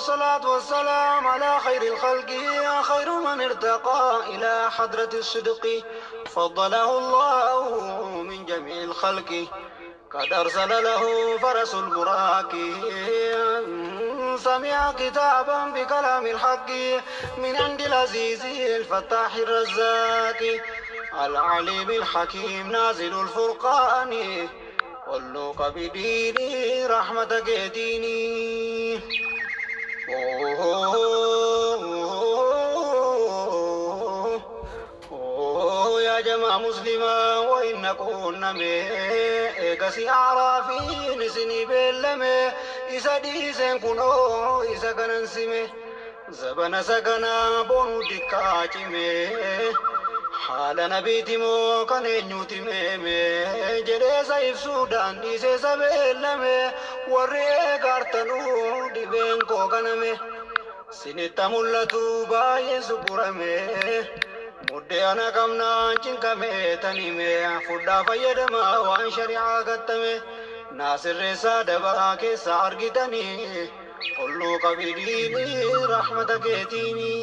والصلاة والسلام على خير الخلق، خير من ارتقى إلى حضرة الصدق، فضله الله من جميع الخلق، قد أرسل له فرس البراك، سمع كتابا بكلام الحق من عند العزيز الفتاح الرزاق، العليم الحكيم نازل الفرقان، قلوك بديني رحمتك ديني. يا جماعة مسلمة وإن كنا مي أعرافين سني بلمي إسا كنو إسا كننسمي زبنا سكنا بونو دكاتمي haala nabiiti moo kan eenyuuti meeme jedhee isa ibsuudhaan dhiisee isa beellame, warri eegaartanuu dhibeen koo kaname sinitta mul'atu baay'een suburame muddee ana qabnaan cinqame tanime fudhaa fayyadamaa waan shari'aa gattame naasirreessaa dabaa keessa argitanii olluu qabidiini rahmata keetiini.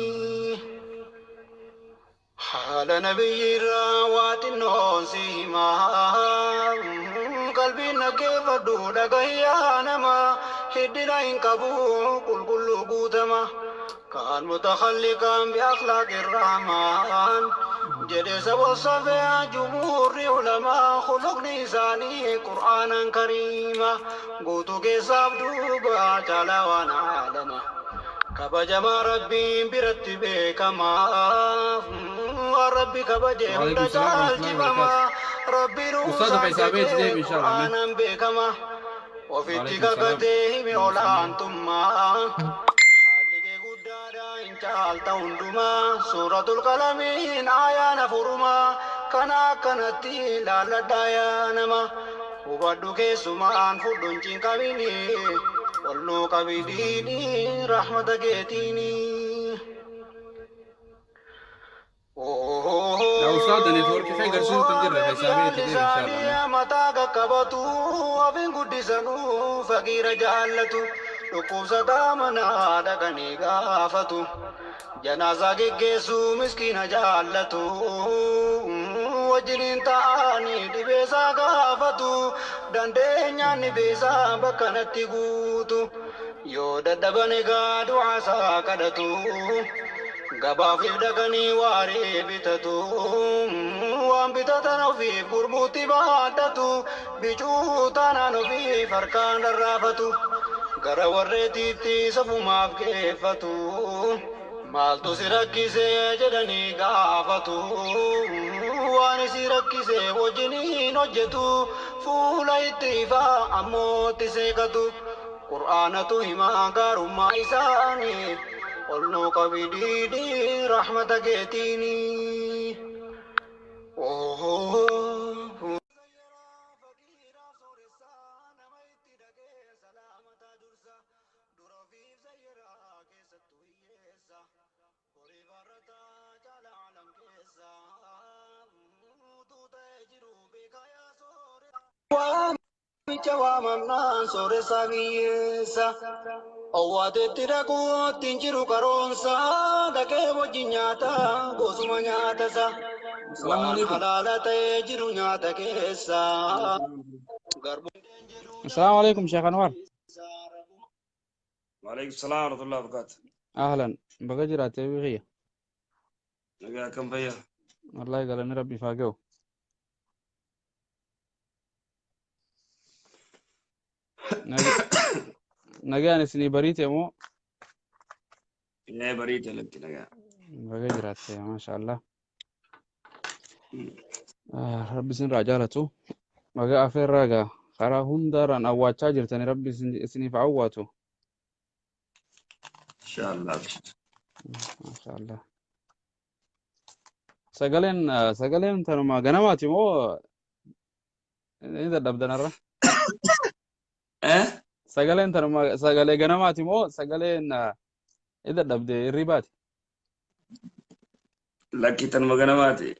Haala nabiyyiirraa waa xinnoon si himaa, qalbiin dhaggeeffadhu dhagayyaa nama hiddina hin qabu qulqulluu guutama kaan mutakalliqaan biakhlaaqi irrahmaan jedhe sabosafee jumhuurri ulamaa khuluqni isaanii qur'aanan kariima guutuu keessaaf duuba caalaa waan aalama kabajamaa Rabbiin biratti beekamaa, waan Rabbi kabaje hunda وعليكم السلام ورحمة الله caalchifamaa وبركاته. Rabbiin أستاذ uusaan فيسابيت jedhee ديم إن شاء الله. qur'aanan beekama ofitti وعليكم السلام. kakatee hime المسلمين. olaantummaa haalli kee guddaadha hin caalta hundumaa suuratul qalamiin aayaan afurumaa kana akkanatti laalladhaa yaa nama hubadhu keessumaan fudhu hin cinqabini olluu qabidiini rahmata keetiini. يا أستاذ network في قرصين تنجر فيسابيت ديم إن شاء الله. Mataa qaqqabatu ofiin guddisanuu faqiira jaallatu dhukkubsataa manaa dhaqanii gaafatu janaazaa geggeessuu miskiina jaallatu wajjiniin ta'anii dhibeesaa gaafatu dandeenyaan dhibeesaa bakka natti guutu yoo dadhaban egaa du'aasaa kadhatu gabaafiif dhaqanii waaree bitatu waan bitatan ofiif gurmuutti baadhatu bicuu taanaan ofiif harkaan rarraafatu gara warreetiitti safumaaf geeffatu maaltu si rakkise jedhanii gaafatu waan si rakkise wajjiniin hojjetu fuula itti ifaa ammoo itti seeqatu qur'aanatu himaa gaarummaa isaanii olluu qabidiini rahmata keetiini. Waamicha waamamnaan sooressa biyyeessa. Owwaatetti dhaquutti hin jiru karoonsa dhaqee wajjin nyaata gosuma nyaatasa. السلام Waan عليكم. halaala ta'ee jiru nyaata keessa. السلام عليكم شيخ أنوار. وعليكم السلام ورحمة الله وبركاته. أهلا بقجرة تبغية. نبي كم فيا. والله قال أنا ربي فاقو. نجاني سني بريت يا مو. يا بريد لك نجا. بقجرة ما شاء الله. ربي سن رجالته بقى أفر راجع خرا هندران أو تاجر تاني ربي سني فعواته. إن شاء الله. ما شاء الله. سجلين سجلين ترى ما جنماتي مو إذا دبدنا الره. أه؟ سجلين ترى ما سجلين جنماتي مو سجلين إذا دبد الربات. لكن تنما جنماتي.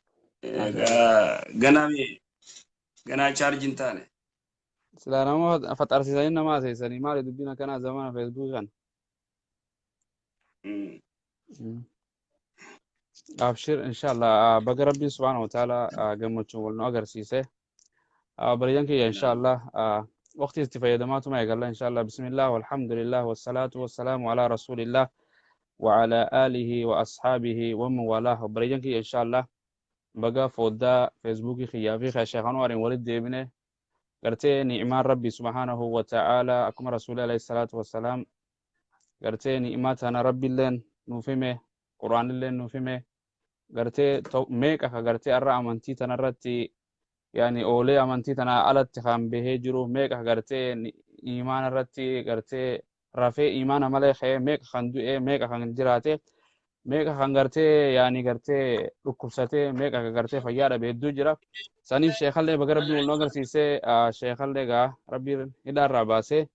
جنامي جنا شارجين تاني. سلام ما فتر سيزين ما سيزني ما لدبينا كان زمان فيسبوك كان. Abshir inshallah, baga Rabbiin subhaanahu wa ta'ala gammachuun wal nu agarsiise. Obboleeyyan kiyya, inshallah waqti itti fayyadamaatuma eegalla inshallah. Bismillah, walhamdulillah, wassalaatu wassalaamu ala rasulillah wa ala alihi wa asxaabihi wa man walah. Obboleeyyan kiyya, inshallah baga foddaa Feesbuukii kiyyaa fi Sheekh Anwaariin walitti deebine. Gartee ni'imaan Rabbi subhaanahu wa ta'ala, akkuma Rasuuli alayhi salaatu wassalaam gartee ni'imaa tana Rabbiilleen nuuf hime, Quraanilleen nuuf hime, gartee meeqa ka gartee arra amantii tanarratti yani oolee amantii tana alatti kan bahee jiru, meeqa ka gartee imaana irratti gartee rafee imaana malee ka'ee, meeqa kan du'e, meeqa kan jiraate, meeqa kan gartee yani gartee dhukkubsatee, meeqa kan gartee fayyaa dhabe hedduu jira. Saniif sheekallee baga Rabbiin wal nu agarsiisee. Sheekallee gaa Rabbiin hidhaarraa baasee.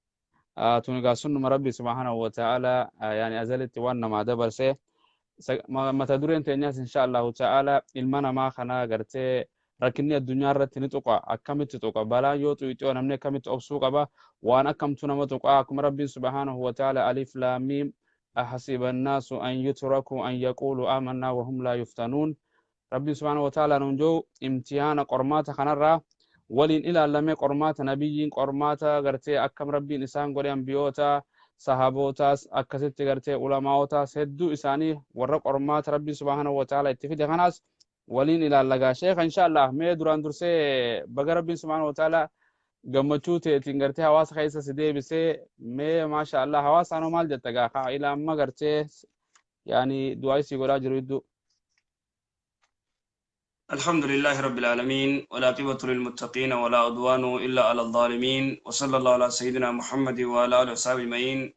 Tun egaa sunnuma Rabbi subhaanahu wa ta'ala yani azalitti waan namaa dabarsee. Mata dureen teenyaas insha Allahu ta'ala ilma namaa kana gartee rakkinni addunyaa irratti ni tuqa, akkamitti tuqa, balaan yoo xuuxoo namni akkamitti obsuu qaba, waan akkamtu nama tuqa. Akkuma Rabbiin subhaanahu wa ta'ala alif laam miim ahasiba annaasu an yutrakuu an yaquulu aamannaa wahum laa yuftanuun, Rabbiin subhaanahu wa ta'ala nuun jiru imtihaana qormaata kanarraa waliin ilaallamee, qormaata nabiyyiin, qormaata gartee akkam Rabbiin isaan godhe, ambiyoota, sahabootaas akkasitti gartee ulamaa'otaas hedduu isaanii warra qormaata Rabbiin subhaanahu wa ta'ala itti fide kanaas waliin ilaallagaa. Sheekha, inshallah mee duraan dursee baga Rabbiin subhaanahu wa ta'ala gammachuu teetiin gartee hawaasa keessa si deebisee. Mee maasha Allah, hawaasaan maal jetta gaa kaa ila amma gartee yaani du'aa isii godhaa jiru hedduu? الحمد لله رب العالمين، والعاقبة للمتقين، ولا عدوان إلا على الظالمين، وصلى الله على سيدنا محمد وعلى آله وصحبه أجمعين.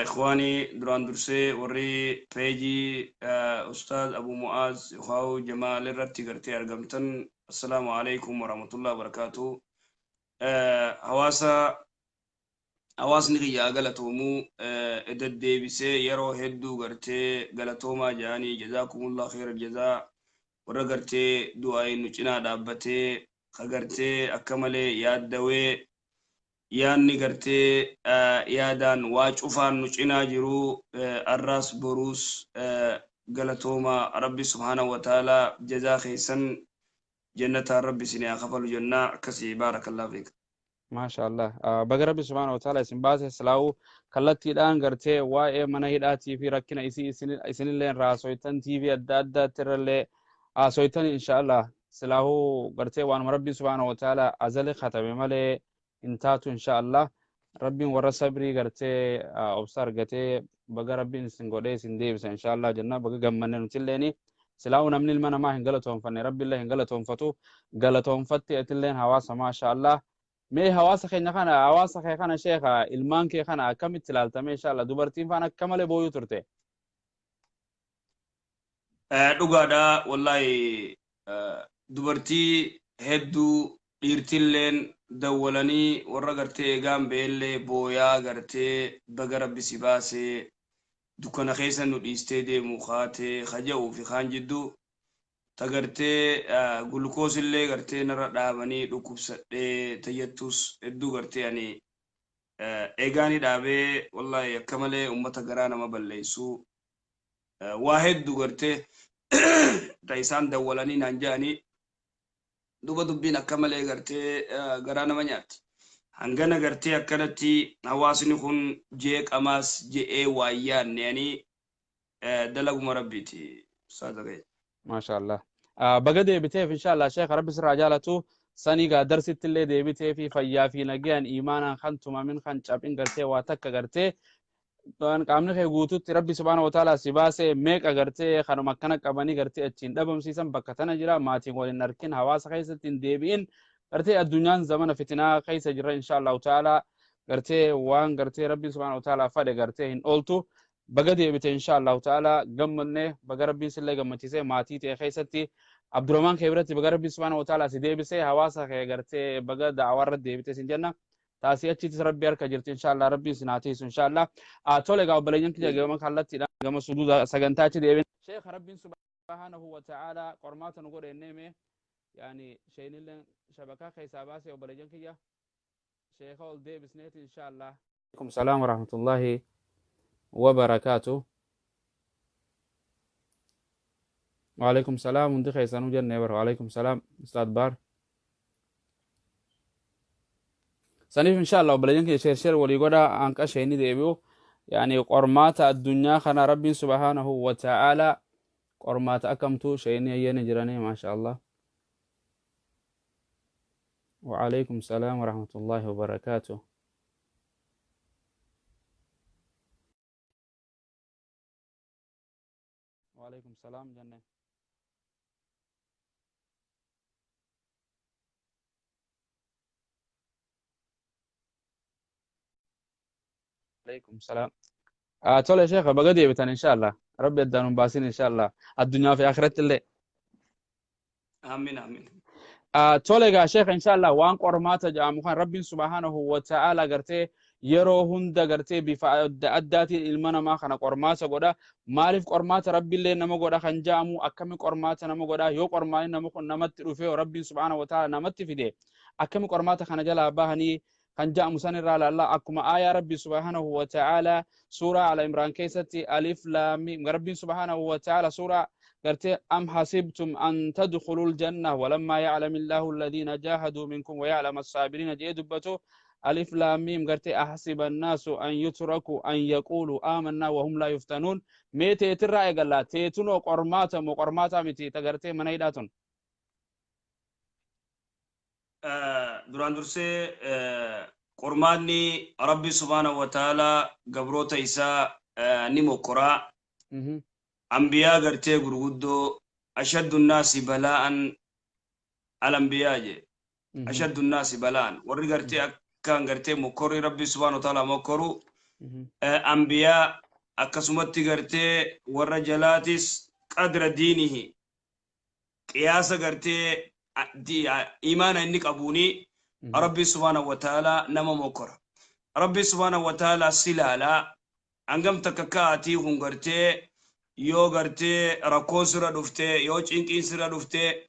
إخواني، duraan dursee warri peejii أستاذ أبو معاذ إخوة جمال irratti gartee argamtan، السلام عليكم ورحمة الله وبركاته. Hawaasa, hawaasni kiyyaa galatoomuu deddeebisee yeroo hedduu gartee galatoomaa jedhanii, جزاكم الله خير الجزاء. Warra gartee du'aa nu cinaa dhaabbatee ka gartee akka malee yaaddawee yaanni gartee yaadaan waa cufaan nu cinaa jiru, arraas boruus galatoomaa. Rabbi subhaanahu wa ta'ala jazaa keessan jannataan Rabbi isin haa kafalu jennaa. Akkasii, بارك الله فيك. Maasha Allah. Baga Rabbi subhaanahu wa ta'ala isin baase. Silaa'uu kallattiidhaan gartee waa'ee mana hidhaatii fi rakkina isii isinillee raasoytan TV adda addaatti irrallee haasoytan insha Allah. Silaahuu gartee waanuma Rabbi subhaanahu wa ta'ala azali katame malee hin taatu insha Allah. Rabbiin warra sabrii gartee obsa argatee baga Rabbiin isin godhee isin deebisa insha Allah jenna. Baga gammanne nutilleeni. Silaahuu namni ilma namaa hin galatoonfanne Rabbiillee hin galatoonfatu. Galatoonfatti atilleen hawaasa, maasha Allah. Mee hawaasa keenya kana, hawaasa kee kana, sheeka, ilmaan kee kana akkamitti ilaaltame inshallah? Dubartiin faan akka malee booyuu turte. Dhugaadha wallahi, dubartii hedduu dhiirtilleen dawwalanii warra gartee eegaan beellee booyaa gartee baga Rabbi si baasee, dukkana keessa nu dhiistee deemu kaatee kaja'uu fi kaan jidduu ta gartee gulukoosillee gartee narra dhaabanii dhukkubsadhee tayyattus hedduu gartee ani eegaanii dhaabee wallahi akka malee ummata garaa nama balleessu waa hedduu gartee ta isaan dawwalanii naan jedhanii. Duba dubbiin akka malee gartee garaa nama nyaatti. Hangana gartee akkanatti hawaasni kun jeeqamaas je'ee waa yaanne ani dalaguma Rabbiiti. Ustaaza ga'e. Maasha Allah. Baga deebiteef inshallah sheekha, Rabbi sirraa jaalatu. Sanii gaa darsitti illee deebitee fi fayyaa fi nagayaan imaanaan kan tumamin kan cabin gartee waa takka gartee qaamni kee guututti Rabbi subhaanahu wa ta'ala si baasee. Meeqa gartee kanuma akkana qabanii gartee achiin dhabamsiisan bakka tana jira, maatiin waliin arkin, hawaasa keessatti hin deebi'in. Gartee addunyaan zamana fitinaa keessa jira insha Allahu ta'ala. Gartee waan gartee Rabbi subhaanahu wa ta'ala fadhe gartee hin ooltu. Baga deebite insha Allahu ta'ala, gammanne. Baga Rabbiin sillee gammachiisee maatii ta'e keessatti, Abdurrahman kee biratti baga Rabbi subhaanahu wa ta'ala si deebisee. Hawaasa kee gartee baga da'awaa irratti deebite sin jenna. Taasii achittis Rabbi harka jirti insha Allah, Rabbiin sin haa tiisu insha Allah. Tole egaa obboleeyyan kiyya, gama kallattiidhaan gama suduuda sagantaa achi deebin. Sheekha, Rabbiin subhaanahu wa ta'ala qormaata nu godhe enneeme yaani sheenilleen shabakaa keessaa baasee. Obboleeyyan kiyya, sheekha ol deebisneeti insha Allah. Alaikum salaam wa rahmatullahi. Wabarakaatuh. Waalaikum salaam, hundi keessanuu jennee bara. Waalaikum salaam, Ustaad Baar. Saniif inshallah obboleeyyan kiyya, share share walii godhaa. Hanqa sheeni deebi'u, yaani qormaata addunyaa kana Rabbiin subhaanahu wa ta'ala qormaata akkamtu sheeni ayyaana jiranii, maasha Allah. Waalaikum salaam warahmatullahi wabarakaatuh. Waalaikum salaam jenne. Alaikum salaam. Tole sheekha, baga deebitan inshallah. Rabbi addaan hin baasin inshallah. Addunyaa fi akhiratti illee. Amiin, amiin. Tole egaa sheekha, inshallah waan qormaata jedhamu kan Rabbiin subhaanahu wa ta'ala gartee yeroo hunda gartee bifa adda addaatiin ilma namaa kana qormaata godha. Maaliif qormaata Rabbiillee nama godha kan jedhamu, akkami qormaata nama godha? Yoo qormaanni nama kun namatti dhufee, Rabbiin subhaanahu wa ta'ala namatti fide, akkami qormaata kana jalaa bahanii kan jedhamu san irraa ilaalla. Akkuma aayaa Rabbi subhaanahu wa ta'ala suuraa Ala Imraan keessatti, alif laam miim, Rabbiin subhaanahu wa ta'ala suuraa gartee am hasibtum an tadkhulul janna walammaa ya'lami Allahu alladhiina jahaduu minkum wa ya'lama as-saabiriina jedhee dubbatu, alif laam miim, gartee ahasiba annaasu an yutraku an yaquulu aamannaa wa hum laa yuftanuun. Mee teetirraa eegalla. Teetunoo qormaata moo qormaataa miti, ta gartee mana hidhaa tun? Duraan dursee qormaanni Rabbi subhaanahu wa ta'ala gabroota isaa ni mokkoraa. Ambiyaa gartee gurguddoo, ashaddu nnaasi balaa'an al-ambiyaa jee. Ashaddu nnaasi balaa'an, warri gartee akkaan gartee mokkorri Rabbi subhaanahu wa ta'ala mokkoru ambiyaa, akkasumatti gartee warra jalaatis qadra diinihi, qiyaasa gartee imaana inni qabuuni Rabbi subhaanahu wa ta'ala nama mokkora. Rabbi subhaanahu wa ta'ala si laalaa hangam takka ka'atii kun gartee yoo gartee rakkoon sirra dhuftee, yoo cinqiin sirra dhuftee,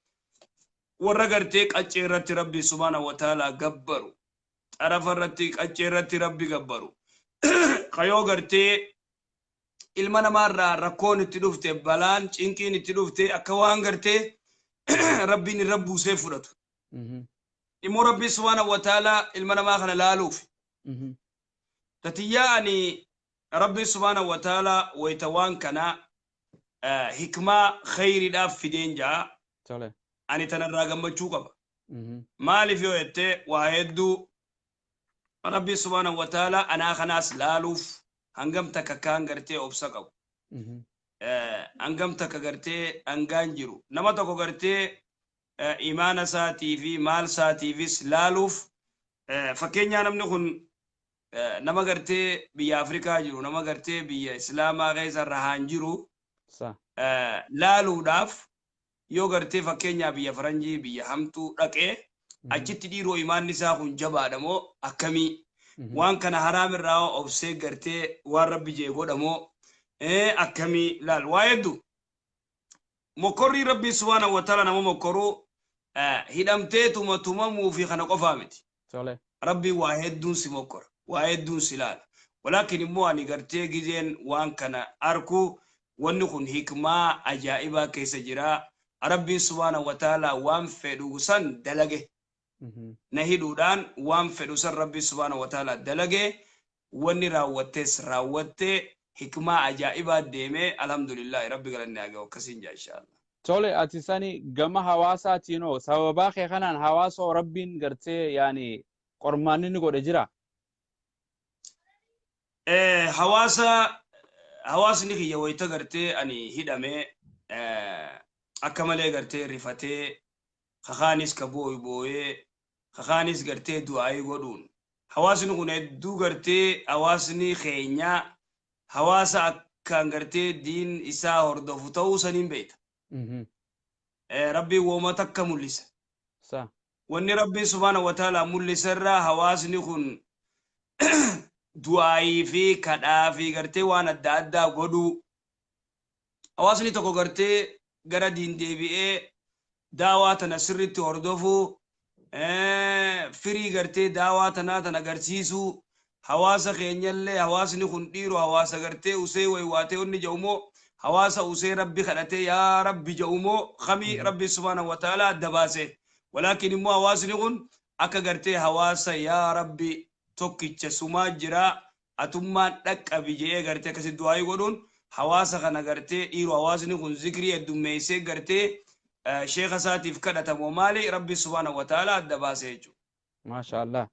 warra gartee qaccee irratti Rabbi subhaanahu wa ta'ala gabbaru, xarafa irratti, qaccee irratti Rabbi gabbaru, kayoo gartee ilma namaarraa rakkoon itti dhufte, balaan cinqiin itti dhufte, akka waan gartee Rabbiin irra buusee fudhatu. Immoo Rabbi subhaanahu wa ta'ala ilma namaa kana laaluuf. Tatiyyaa ani Rabbi subhaanahu wa ta'ala wayita waan kana hikmaa khayriidhaaf fideen jaa. Ani tanarraa gammachuu qaba. Maaliif yoo jette, waa hedduu Rabbi subhaanahu wa ta'ala anaa kanaas laaluuf, hangam takka kaan gartee obsa qabu. Hangam takka gartee dhangaan jiru. Nama tokko gartee imaana isaatii fi maal isaatiifis laaluuf, fakkeenyaa namni kun nama gartee biyya Afrikaa jiru, nama gartee biyya Islaamaa keessa rahaan jiru laaluudhaaf, yoo gartee fakkeenyaa biyya faranjii, biyya hamtuu dhaqee, achitti dhiiroo imaanni isaa kun jabaadha moo akkamii, waan kana haraam irraa obsee gartee waan Rabbi jee godhamoo akkamii laal. Waa hedduu mokkorrii Rabbii subhaanahu wa ta'ala nama mokkoruu hidhamtee tuma tumamuu fi kana qofaa miti. Rabbiin waa hedduun si mokkora, waa hedduun si laala. Walaakin immoo ani gartee gizeen waan kana arku, wanni kun hikmaa ajaa'ibaa keessa jira. Rabbiin subhaanahu wa ta'ala waan fedhu san dalage. Na hidhuudhaan waan fedhu san Rabbiin subhaanahu wa ta'ala dalage. Wanni raawwattes raawwatte, hikmaa ajaa'ibaa deeme. Alhamdulillahi, Rabbi galanni haa gahu, akkasiin jaa inshallah. Tole, ati sani gama hawaasaatiinoo sababaa kee kanaan hawaasa Rabbiin gartee yaani qormaanni ni godhe jira? Hawaasa, hawaasni kiyya wayita gartee ani hidhame akka malee gartee rifatee, kakaanis ka booyu booyee, kakaanis gartee du'aayii godhuun, hawaasni kun hedduu gartee, hawaasni keenya hawaasa akkaan gartee diin isaa hordofu ta'uu saniin beekta. Rabbiin wooma takka mul'isa. Wanni Rabbiin subhaanahu wa ta'ala mul'isa irraa hawaasni kun du'aayii fi kadhaa fi gartee waan adda addaa godhuu. Hawaasni tokko gartee gara diin deebi'ee daawaa tana sirriitti hordofuu, firii gartee daawaa tanaa tana agarsiisuu. Hawaasa keenyallee hawaasni kun dhiiru hawaasa gartee usee waywaatee onni jedhumoo, hawaasa usee Rabbi kadhatee yaa Rabbi jedhumoo, kamii Rabbi subhaanahu wa ta'ala adda baase. Walaakin immoo hawaasni kun akka gartee hawaasa yaa Rabbi tokkicha sumaa jira, atummaan dhaqqabi jedhee gartee akkasi du'aayii godhuun hawaasa kana gartee dhiiru hawaasni kun zikrii heddummeessee gartee sheeka isaatiif kadhatamoo maali, Rabbi subhaanahu wa ta'ala adda baase jechuudha. Maasha Allah.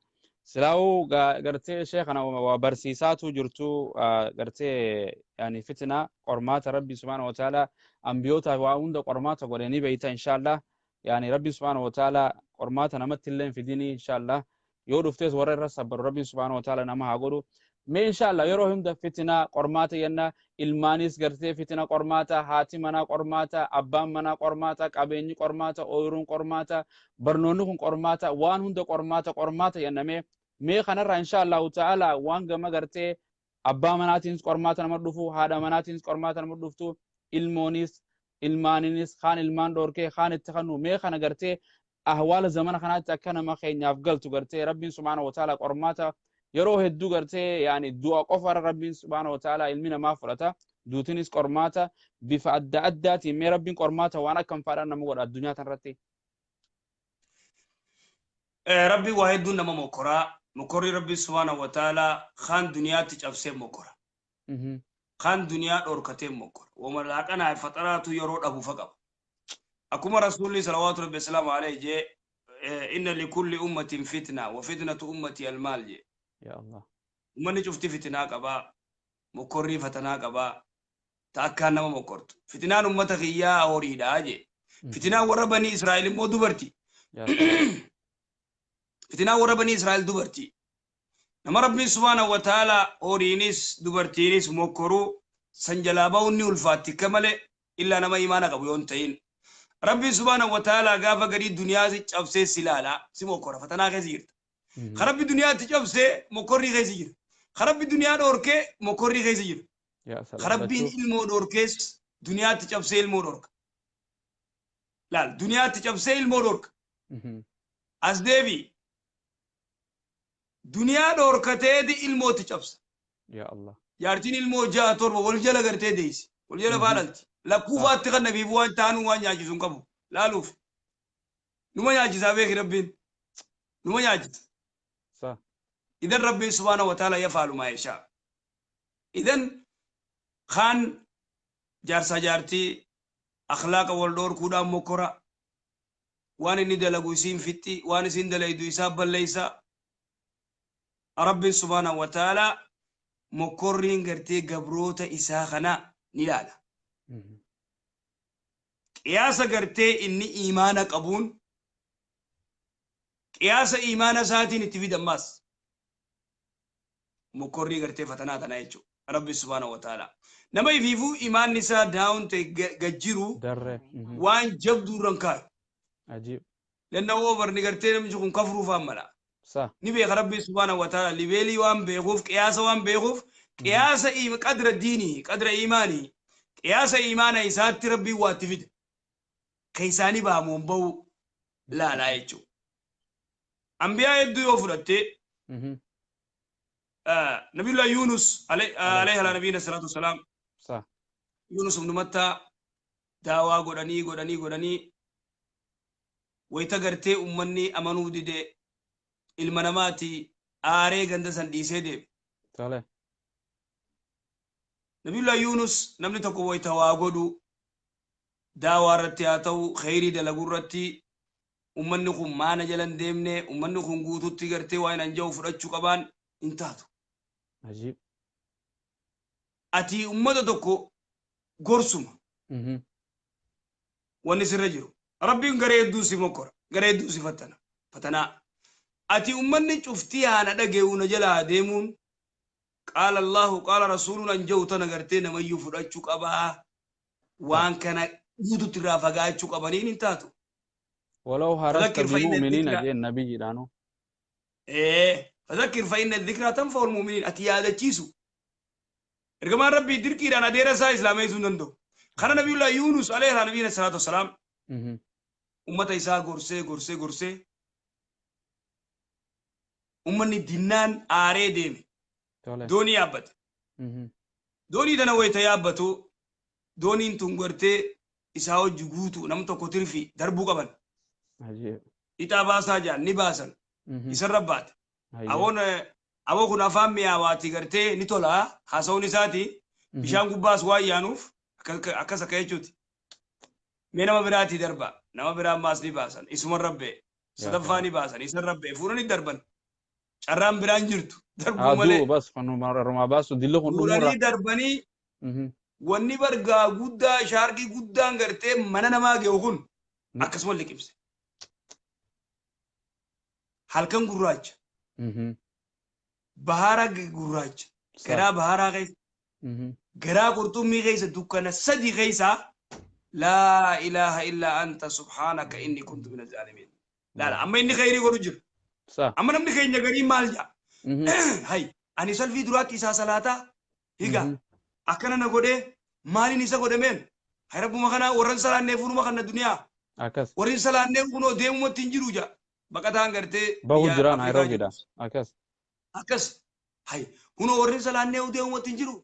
Silaa'uu gartee ishee kana waa barsiisaatu jirtu, gartee yaani fitina qormaata Rabbi subhaanahu wa ta'ala ambiyootaaf waa hunda qormaata godhe ni beeyta inshallah. Yaani Rabbi subhaanahu wa ta'ala qormaata namatti illee hin fidini inshallah. Yoo dhuftes warra irra sabbaru Rabbi subhaanahu wa ta'ala nama haa godhu. Mee inshallah yeroo hunda fitina qormaata jenna, ilmaanis gartee fitina qormaata, haati manaa qormaata, abbaan manaa qormaata, qabeenyi qormaata, ooyiruun qormaata, barnoonni kun qormaata, waan hunda qormaata qormaata jenname. Mee kanarraa inshallah ta'ala waan gama gartee abbaa manaatiinis qormaata nama dhufu, haadha manaatiinis qormaata nama dhuftu, ilmoonis ilmaaninis kaan ilmaan dhoorkee kaan itti kannu, mee kana gartee ahwaala zamana kanaatti akka nama keenyaaf galtu gartee Rabbiin subhaanahu wa ta'ala qormaata yeroo hedduu gartee yaani du'a qofa Rabbiin subhaanahu wa ta'ala ilmi namaa fudhata, duutinis qormaata bifa adda addaatiin. Mee Rabbiin qormaata waan akkam faadhaan nama godha addunyaa tanarratti? Rabbi waa hedduun nama mokoraa. Mokorri Rabbi subhaanahu wa ta'ala kaan duniyaatti cabsee mokora. Kaan duniyaa dhorkatee mokora. Wama laaqanaa faxaraatu yeroo dhabu fa qaba. Akkuma Rasuulli salawaatu Rabbi salaamu alayhi jee, inna likulli ummatin fitna wa fitnatu ummati almaal jee. Ya Allah. Ummanni cufti fitinaa qabaa. Mokorrii fatanaa qabaa. Ta akkaan nama mokortu. Fitinaan ummata kiyyaa horiidhaa jee. Fitinaan warra Banii Israa'el immoo dubarti. Ya salaam. Fitinaan warra Banii Israa'el dubarti. Nama Rabbiin subhaanahu wa ta'ala horiinis dubartiinis mokkoruu san jalaa ba'uun ni ulfaatti akka malee, illaa nama imaana qabu yoo hin ta'in. Rabbiin subhaanahu wa ta'ala gaafa gadii duniyaa si cabsee si ilaala, si mokkora, fatanaa keessa jirta. Ka Rabbi duniyaatti cabsee mokkorrii keessa jira. Ka Rabbi duniyaa dhoorkee mokkorrii keessa jira. Ya salaam. Ka Rabbiin Lachuu. ilmoo dhoorkees duniyaatti cabsee ilmoo dhoorka. Laal, duniyaatti cabsee ilmoo dhoorka. As deebi. Duniyaa dhoorkateeti ilmootti cabsa. Ya Allah. Jaartiin ilmoo 6 7 wal jala gartee deessi. Wal jala faalalti. Lakkuufaatti kan nabiif waan taanuu waan nyaachisu hin qabu. Laaluuf. Numa nyaachisaa beeki Rabbiin. Numa nyaachisa. Sa. Idan Rabbiin subhaanahu wa ta'ala yafaalu maa yashaa. Idan kaan jaarsaa jaartii akhlaaqa wal dhoorkuudhaan mokkora. Waan inni dalagu isiin fixxi, waan isiin dalaydu isaa balleeysa. Rabbiin subhaanahu wa ta'ala mokkorriin gartee gabroota isaa kana ni ilaala. Qiyaasa gartee inni imaana qabuun, qiyaasa imaana isaatiin itti fidan maas. Mokkorrii gartee fatanaa tanaa jechuudha. Rabbi subhaanahu wa ta'ala. Nama ifiifuu imaanni isaa daawun ta'e gad jiru Darree. Waan jabduu irra hin kaayu. Ajiib. Lannawoo barni gartee namni kun kafruu faan mala. Sa. Ni beeka Rabbi subhaanahu wa ta'ala libeelii waan beekuuf, qiyaasa waan beekuuf, qiyaasa qadra diinii, qadra imaanii, qiyaasa imaana isaatti Rabbiin waa itti fida. Keessaanii baamuun bahu laalaa jechuudha. Ambiyaa hedduu yoo fudhatte, Nabiyullah Yunus alayhi ala nabiyina salaatu wasalaam, Sa. Yunus ibn Matta daawaa godhanii godhanii godhanii wayita gartee ummanni amanuu dide, ilma namaati aaree ganda san dhiisee deeme. Tole. Nabiyullah Yunus namni tokko wayita waa godhu, daawaa irratti haa ta'u, kheyrii dalaguu irratti, ummanni kun maana jala hin deemne, ummanni kun guututti gartee waan hin jiru fudhachuu qabaan hin taatu. Ajiib. Ati ummata tokko gorsuma wanni sirra jiru. Rabbiin garee hedduu si mokkora, garee hedduu si fattana. Fatanaa. Ati ummanni cuftii haana dhage'u na jala haa deemuun, qaala Allahu qaala rasuuluun an jiru tana gartee namayyuu fudhachuu qabaa. Waan kana guututti irraa fagaachuu qabaniin hin taatu. Walau harasta فذكر فإن bimu'miniina الذكرى jeen nabiyyiidhaanu. فذكر فإن الذكرى تنفع المؤمنين. Ati yaadachiisu. Ergamaan Rabbii dirqiidhaan adeera isaa islaameessuu hin danda'u. Kana Nabiyullah Yunus alayhi nabiyina salaatu wasalaam ummata isaa gorsee gorsee gorsee ummanni dinnaan aaree deeme. Tole. Doonii yaabbate. Doonii tana wayita yaabbatu dooniin tun gartee isaa hojii guutuu nam tokko tirfi darbuu qaban. Ajiib. Ixaa baasaa jaan ni baasan. Isarra baate. Hayyee. Aboon aboo kun afaan mi'aawaati gartee ni tola haasawuun isaati. Bishaan gubbaas waan yaanuuf akkas akka jechuuti. Mee nama biraatii darba. Nama biraa ammaas ni baasan. Isuma rabbee. Sadaffaa ni baasan. Isa rabbee. Fuudhanii darban. Carraan biraan jirtu. Darbuu malee. Aduu bas kan rumaa baasu dilli kun dhumuurra. Fuudhanii darbanii wanni bargaa guddaa shaarkii guddaan gartee mana namaa ge'u kun akkasuma liqimse. Halkan gurraacha. Bahara gurraacha. Garaa baharaa keessa. Garaa qurxummii keessa dukkana sadi keessa laa ilaaha illaa anta subhaanaka inni kuntu mina zaalimiin. Laala amma inni khayrii godhu jira. Sa. Amma namni keenya garii maal jaa? Hay ani salfii duraatti isaa salaataa higa akkana na godhee maaliin isa godhameen? Hay rabbuma kana warran salaannee fuunuma kana duniyaa. Akkas. Warri salaannee kunoo deemumatti hin jiru jaa. Baqataan gartee Bahu biyya jira Afrikaa Nairoobiidha. jiru. Akkas. Akkas. Hay kunoo warri salaannee deemumatti hin jiru.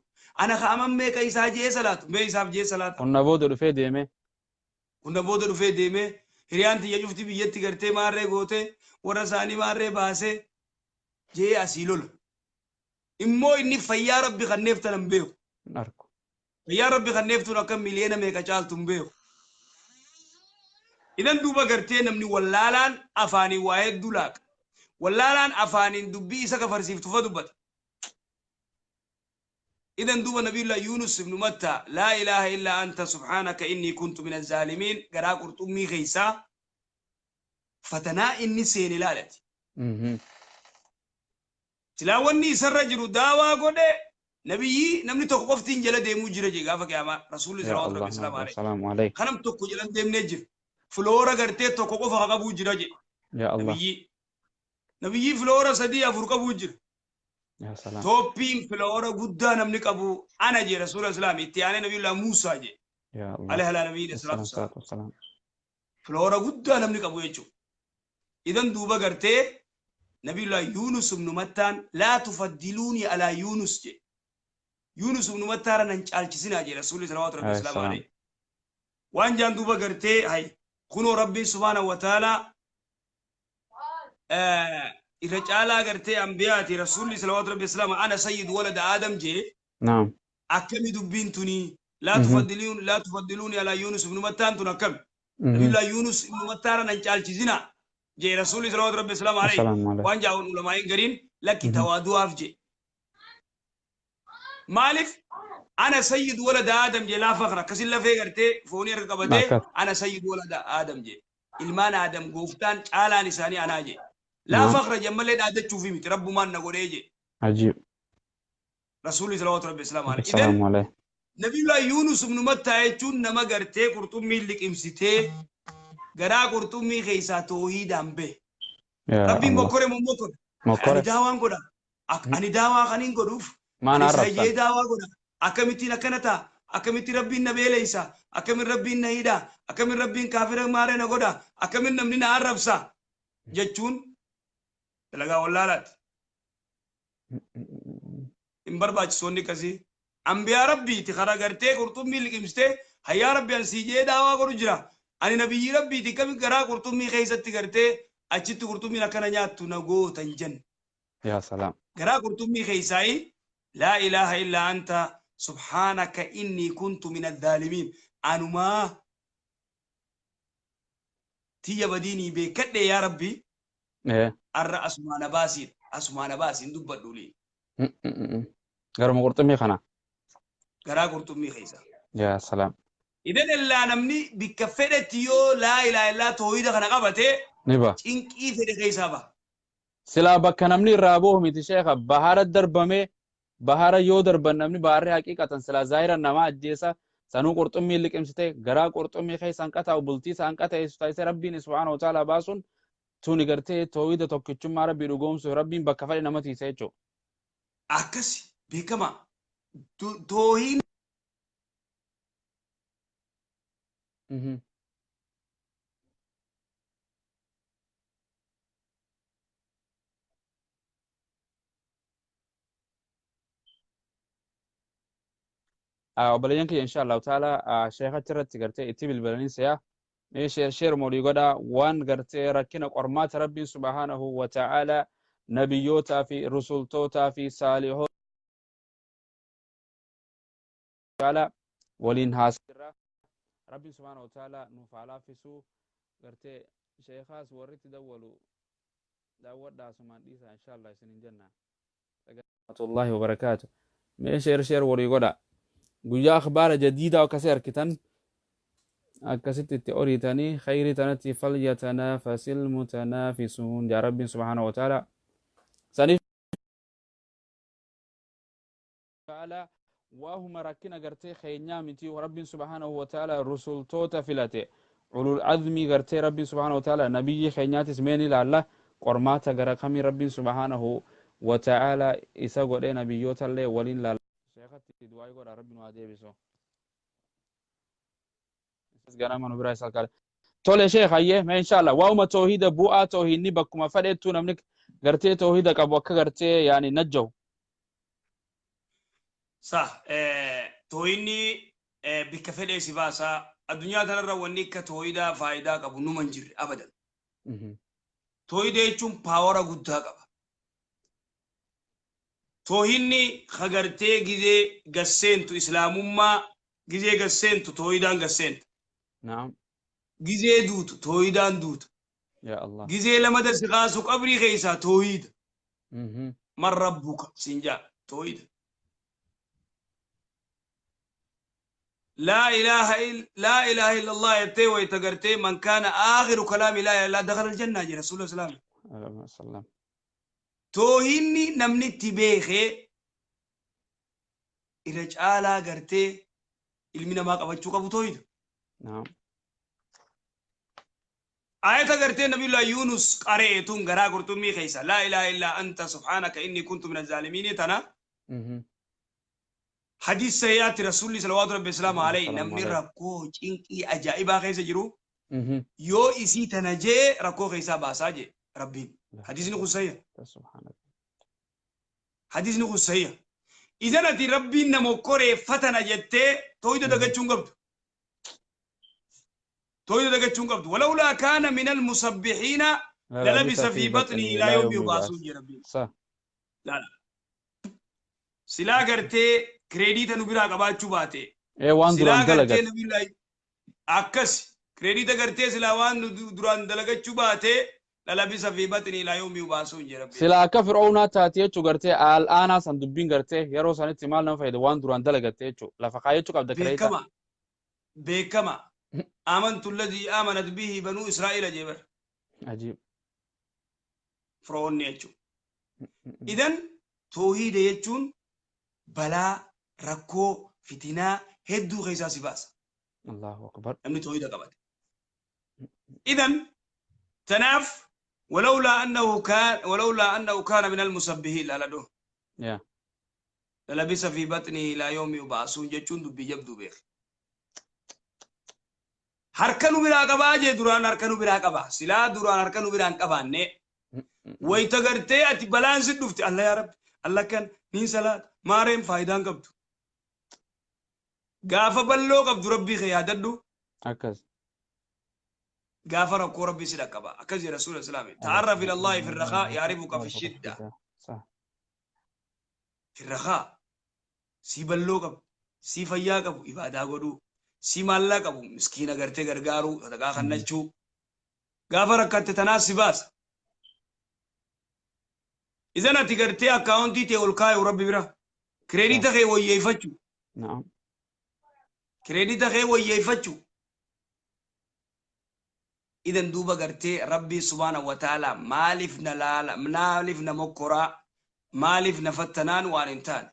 Ana ka'aman meeqa isaa jee salaatu mee isaaf jee salaata. Qonna booda dhufee deemee. Qonna booda dhufee deemee hiriyaan tiyya cufti biyyatti gartee maarree gootee warra isaanii maarree baasee jee asii lola. Immoo inni fayyaa rabbi kanneef tanan hin beeku. Hin argu. Fayyaa rabbi kanneef tun akka miliyoona meeqa caaltu hin beeku. Idan duuba gartee namni wallaalaan afaaniin waa hedduu laaqa. Wallaalaan afaaniin dubbii isa kafarsiiftu fa dubbata. إذن دوب نبي الله يونس بن متى لا إله إلا أنت سبحانك إني كنت من الظالمين قرا قرطمي غيسا فتنا إني سين لالتي. تلاوني سرجل داوا قد نبي نمني توقفتين جل ديمو جرجي غافك يا ما رسول الله صلى الله عليه وسلم السلام عليك. خنم توكو جل ديم نجر فلورا غرتي توقف غابو جرجي. يا الله. نبي فلورا سدي أفرقبو جر. يا سلام. توبين في الأورا قدام نمني أبو أنا جي رسول الله إتياني نبي الله موسى جي. يا الله. عليه النبي الصلاة والسلام. في الأورا قدام نمني أبو يجو. إذن دوبا قرتي نبي الله يونس بن متان لا تفضلوني على يونس جي. يونس بن متان ننشال كسينا جي رسول الله صلى الله عليه وسلم. وان جان دوبا قرتي هاي خنو ربي سبحانه وتعالى إذا جعل قرتي أنبياتي رسول الله صلى الله عليه وسلم أنا سيد ولد آدم جي. نعم. أكمل دبينتني لا تفضلون لا تفضلوني على يونس بن متان تنكم. نبي الله يونس بن متان نجعل جزنا جي رسول الله صلى الله عليه وسلم عليه. وان جاءوا العلماء قرين لك توادوا أفجي. مالف أنا سيد ولد آدم جي لا فخرة كسل لا في قرتي فوني ركبتي أنا سيد ولد آدم جي. إلمان آدم قوفتان على نساني أنا جي. لا فخر جمال لا عادة تشوفي مت رب ما نقول يجي. عجيب. رسول الله صلى الله عليه وسلم. السلام عليه. نبي الله يونس بن متى يجون نما قرتي قرطمي لك امسيتي قرا قرطمي خيسا توحيد أم به. ربي مكره ممكن. أنا دعوان قدا. أنا دعوة خنين قدوف. ما نعرف. أنا دعوة قدا. أكملتي لكنتا. أكملتي ربي النبي ليسا. أكمل ربي النهيدا. أكمل ربي كافر مارنا قدا. أكمل نمني عرب سا. جتون. Dalagaa wallaalaati. Hin barbaachisoonni akkasii. Ambiyaa rabbiiti karaa gartee qurxummii liqimsitee hayyaa rabbi an sii jee daawaa godhu jira. Ani nabiyyi rabbiiti kami garaa qurxummii keessatti gartee achitti qurxummiin akkana nyaattu na gootan jenna. Yaa salaam. Garaa qurxummii keessaayi laa ilaaha illaa anta subhaanaka inni kuntu min azzaalimiin. Anumaa tiyya badiinii beekadhe yaa rabbi. Arra asumaana baasiin asumaana baasiin dubbadhuuli. Garuma qurxummii kana. Garaa qurxummii keessa. Yaa salaam. Idan illaa namni bikka fedhetti yoo laa ilaaha illaa toohida kana qabate. Ni ba. Cinqii fedhe keessaa ba. Silaa bakka namni irraa bahu miti sheekha bahara darbamee bahara yoo darban namni baharri haqiiqatan silaa zaahiran nama ajjeesa sanuu qurxummii liqimsite garaa qurxummii keessa hanqataa bultii isaa hanqata taasise rabbiin subhaanahu wa ta'ala baasuun tuni gartee toohida tokkichummaa rabbii dhugoomsuuf rabbiin bakka fedhe nama tiisa jechuudha. Akkasi beekama toohiin. Obboleeyyan kiyya, insha Allahu ta'ala sheekhachi irratti gartee itti bilbilanii se'a. Mee share share moolii godhaa. Waan gartee rakkina qormaata Rabbiin subhaanahu wa ta'ala nabiyyootaa fi rusultootaa fi saalihoota ta'ala waliin haasirra. Rabbiin subhaanahu wa ta'ala nuuf haa laaffisuu. Gartee sheekaas warri itti dawwalu daawwadhaa, asumaan dhiisaa, insha Allah isin hin jenna. Rahmatullahi wa barakaatu. Mee share share walii godhaa. Guyyaa akhbaara jadiidaa akkasii arkitan akkasitti itti oriitanii khayrii tanatti falyatanaafasil mutanaafisuun jaa Rabbiin subhaanahu wa ta'ala. Saniif ta'ala waahuma rakkina gartee keenyaa miti. Rabbiin subhaanahu wa ta'ala rusultoota filate, ulul azmii gartee Rabbiin subhaanahu wa ta'ala nabiyyi keenyaatis mee ni ilaalla, qormaata gara kamii Rabbiin subhaanahu wa ta'ala isa godhee nabiyyootallee waliin laalla. Sheekatti du'aa godha, Rabbiin waa deebisu. Ganama nu biraa isa kale. Tole sheekh, hayyee, mee inshallah waa'uma toohida, bu'aa toohidni bakkuma fedhettuu namni gartee toohida qabu akka gartee yaani najjahu. Sah, tooyinni bikka fedhee si baasaa. Addunyaa tanarra wanni akka tooyidaa faayidaa qabu numa hin jirre abadan. Tooyida jechuun power guddaa qaba. Toohinni kagartee gizee gasseentu, islaamummaa gizee gasseentu, tooyidaan gasseenta. Gizee duutu tooyidaan duuta. Ya Allah. Gizee lamada si kaasu qabrii keessaa tooyida. Man rabbuka siin jaa tooyida. Laa ilaaha illallah jettee wayita gartee man kaana aakhiru kalaami laa ilaaha illallah dakhala aljannaa jedha rasuula islaami. Sallam. Toohinni namni itti beekee irra caalaa gartee ilmi namaa qabachuu qabu toohida. Ayata gartee Nabiyullah Yunus qara'e tun garaa qurxummii keessa laa ilaaha illaa anta subhaanaka inni kuntu mina zaalimiin tana hadis sahihaatti Rasuulli salawaatu rabbi islaamu alayhi namni rakkoo cinqii ajaa'ibaa keessa jiru yoo isii tana jee rakkoo keessaa baasaa jee Rabbiin. Hadisni kun sahiha. Hadisni kun sahiha. Idan ati Rabbiin nama koree fatana jettee tooyida dagachuu hin qabdu. Tooyida dagachuu hin qabdu. Walawlaa kaana minal musabbihiina lalabisa fi batni ilaa yawmi yubaasuun jee Rabbiin. Laala. Silaa gartee credit nu biraa qabaachuu baate. Ee, waan Silaa duraan gartee dalagat. Nabiyullaahi akkas credit gartee silaa waan nu duraan dalagachuu baate lalabisa fi batni ilaa yawmi yubaasuun jee Rabbiin. Silaa akka Fir'oownaa taate jechuu, gartee al'aanaa san dubbiin gartee yeroo sanitti maal nama fayyada waan duraan dalagatte jechuu, lafa kaayachuu qabda credit. Beekama. Beekama. Amantu alladhii amanat bihi banuu Israa'iila jee bar. Ajiib. Fir'oonni jechuudha. Idan toohiida jechuun balaa, rakkoo, fitinaa hedduu keessaa si baasa. Allahu akbar. Namni toohiida qabate. Idan tanaaf walawlaa annahu kaana min almusabbihiin laaladhu. Lalabisa fi batnihi ilaa yawmi yubaasuun jechuun dubbii jabduu beek. Harka nu biraa qabaa jee, duraan harka nu biraa qabaa. Silaa duraan harka nu biraa hin qabaanne wayita gartee ati balaan si dhufte, "Allah, yaa Rabbi, Allah kan niin salaata maareen," faayidaan qabdu. Gaafa balloo qabdu Rabbii kee yaadadhu. Akkas. Gaafa rakkoo Rabbii si dhaqqaba. Akkas jedha Rasuula Islaami. Ta'arraf ila Allahi fi rakhaa yaarifuka fi shidda. Fi rakhaa si balloo qabu, si fayyaa qabu ibaadaa godhuu, si maallaa qabu miskiina gartee gargaaruu, sadaqaa kannachuu. Gaafa rakkatte tanaas si baasa. Idan ati gartee akkaawuntii ta'e ol kaayu Rabbi bira. Credit kee wayyeeffachuu. Credit kee wayyeeffachuu. Idan duuba gartee Rabbii subhaanahu wa ta'ala maaliif na laala, maaliif na mokkoraa, maaliif na fattanaan waan hin taane.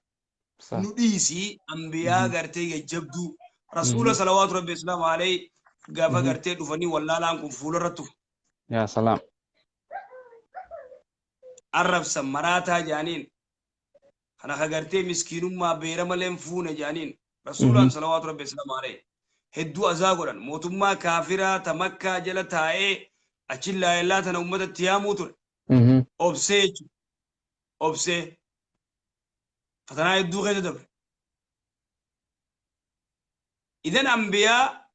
Nu dhiisii ambiyaa gartee jajjabduu Rasuula salawaatu Rabbi islaamu alayhi gaafa gartee dhufanii wallaalaan kun fuularra tufu. Yaa salaam. Arrabsan, maraataa jaaniin. Kana ka gartee miskiinummaa beera malee hin fuune jaaniin. Rasuulaan salawaatu Rabbi islaamu alayhi. Hedduu azaa godhan. Mootummaa kaafiraa ta Makkaa jala taa'ee achi laayellaa tana uummatatti yaamuu ture. Obsee jechuudha. Obsee. Fatanaa hedduu keessa dabre. Idan ambiyaa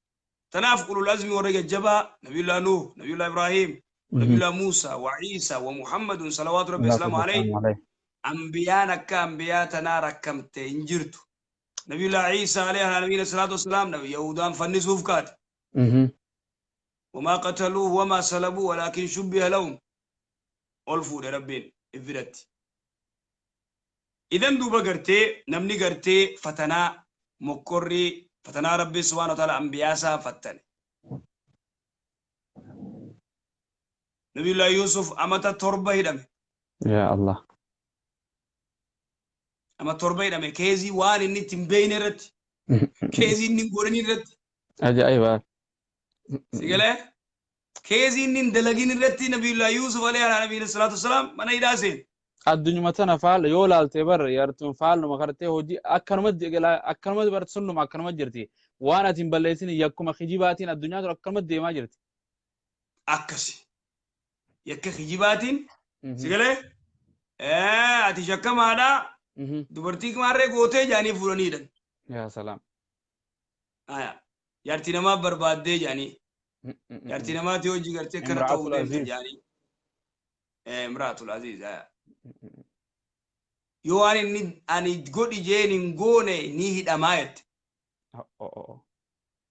tanaaf ulul azmi warra jajjabaa Nabiyullaa Nuuh, Nabiyullaa Ibraahim, Nabiyullaa Muusaa, wa Iisaa, wa Muhammadun salawaatu rabbi wasalaamu alayhi. Ambiyaan akka ambiyaa tanaa rakkamte hin jirtu. Nabiyullaa Iisaa alayhi ala nabiyina salaatu wasalaam nabi Yahudaan fannisuuf kaate. Wamaa qataluuhu wamaa salabuu walaakin shubbiha lahum. Ol fuudhe Rabbiin if biratti. Idan duuba gartee namni gartee fatanaa mokkorrii fatanaa Rabbi subhaanahu wa ta'ala ambiyaa isaa fattane. Nabiyullaa Yuusuf amata 7 hidhame. Yaa Allah. Ama 7 hidhame keezii waan inni itti hin beekne irratti. Keezii inni hin godhin irratti. Ajaa'iba. Si galee? Keezii inni hin dalagin irratti Nabiyullaa Yuusuf alayhi ala nabiyyi salaatu wassalaam mana hidhaa seene. Addunyuma tana faalla yoo laalte bar yartuun faalluma kartee hojii akkanumatti akkanumatti bar sunnuma akkanuma jirti. Waan ati hin balleessin yakkuma kijibaatiin addunyaa tun akkanumatti deemaa jirti. Akkasi. Yakka kijibaatiin si galee? Ati shakkamaadha. Dubartii maarree gootee jaanii fuudhanii hidhan. Yaa salaam. Aya. Jaartii namaa barbaaddee jaanii. Jaartii namaati hojii gartee akkana ta'uu Imra'atul deemte Aziz. jaanii. Imra'atul Aziz. Aya. Yoo waan inni ani godhi jeen hin goone ni hidhamaa jette.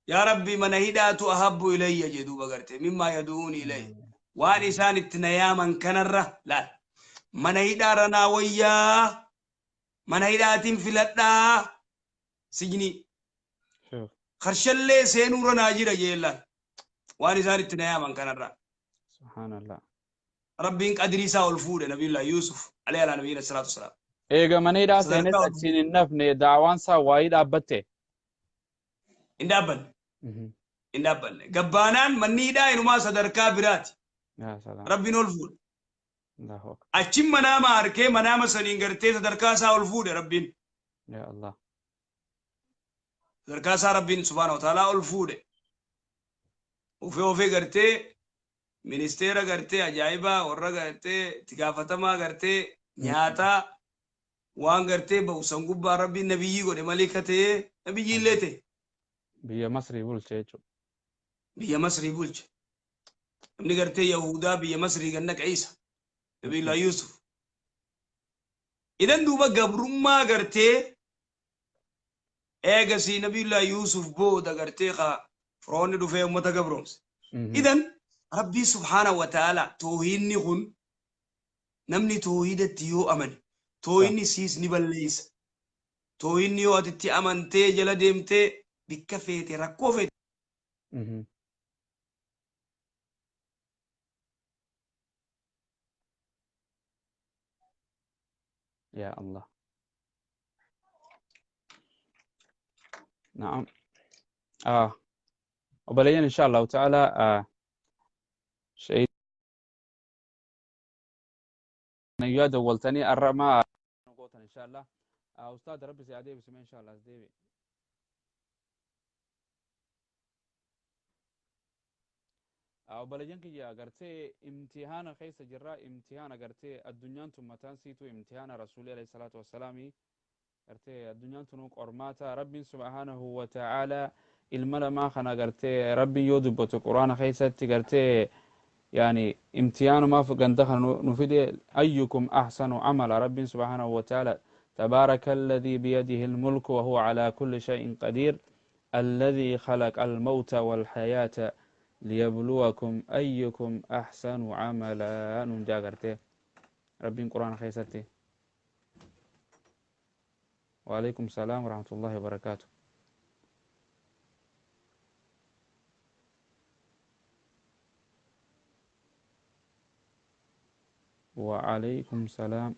Yaa Rabbi mana hidhaatu ahabbu ilayya jee duuba gartee mimmaa yadu'uuni ilayya. Waan isaan itti na yaaman kanarra laal. Mana hidhaarra naa wayyaa. Mana hidhaatiin filadhaa. Sijnii. Karshallee seenuurra naa jira jee laal. Waan isaan itti na yaaman kanarra. Subhaanallah. Rabbiin qadrii isaa ol fuudhe Nabiyullah Yuusuf alayhi ala nabiyina salaatu wasalaam. Eega mana hidhaa Sadarkaa seenes ol achiin hin nafne daawaan isaa waayii dhaabbatte. Hin dhaabbanne. Hin dhaabbanne. Gabbaanaan manni hidhaa inumaa sadarkaa biraati. Yaa salaam. Rabbiin ol fuudhe. Allahu akbar. Achin manaama arkee manaama saniin gartee sadarkaa isaa ol fuudhe Rabbiin. Yaa Allah. Sadarkaa isaa Rabbiin subhaanahu wa ta'aalaa ol fuudhe. Ufee ofee gartee ministeera gartee ajaa'ibaa warra gartee itti gaafatamaa gartee nyaataa waan gartee bahu san gubbaa Rabbiin nabiyyii godhe maliika ta'ee nabiyyii illee ta'e. Biyya Masrii bulche jechuudha. Biyya Masrii bulche. Namni gartee Yahudaa biyya Masrii ganna qe'isa. Nabiyullaa Yuusuf. Idan duuba gabrummaa gartee eegasii Nabiyullaa Yuusuf booda gartee ka Firoonni dhufee uummata gabroomse. Idan Rabbii subhaanahu wa ta'ala toohiinni kun namni toohidatti yoo amane toohinni siis ni balleessa. Toohinni yoo ati itti amantee jala deemtee bikka feete rakkoo feete. Yaa Allah. Naam. Obboleeyyan insha Allahu ta'ala shahid yoo dawwaltanii arra maa gootan insha Allah. Ustaad Rabbi si haa deebisu mee insha Allah as deebi. Obboleeyyan kiyya gartee imtihaana keessa jirra imtihaana gartee addunyaan tun mataan siitu imtihaana rasuulii alayhi salaatu wassalaami gartee addunyaan tunuu qormaata Rabbiin subhaanahu wa ta'aala ilma namaa kana gartee Rabbiin yoo dubbatu quraana keessatti gartee yaani imtihaanumaaf ganda kana nu fide ayyukum ahsanu amala Rabbiin subhaanahu wa ta'aala تبارك الذي بيده الملك وهو على كل شيء قدير الذي خلق الموت والحياة ليبلوكم أيكم أحسن عملا ننجا غرتي ربين قرآن خيستي وعليكم السلام ورحمة الله وبركاته. وعليكم السلام.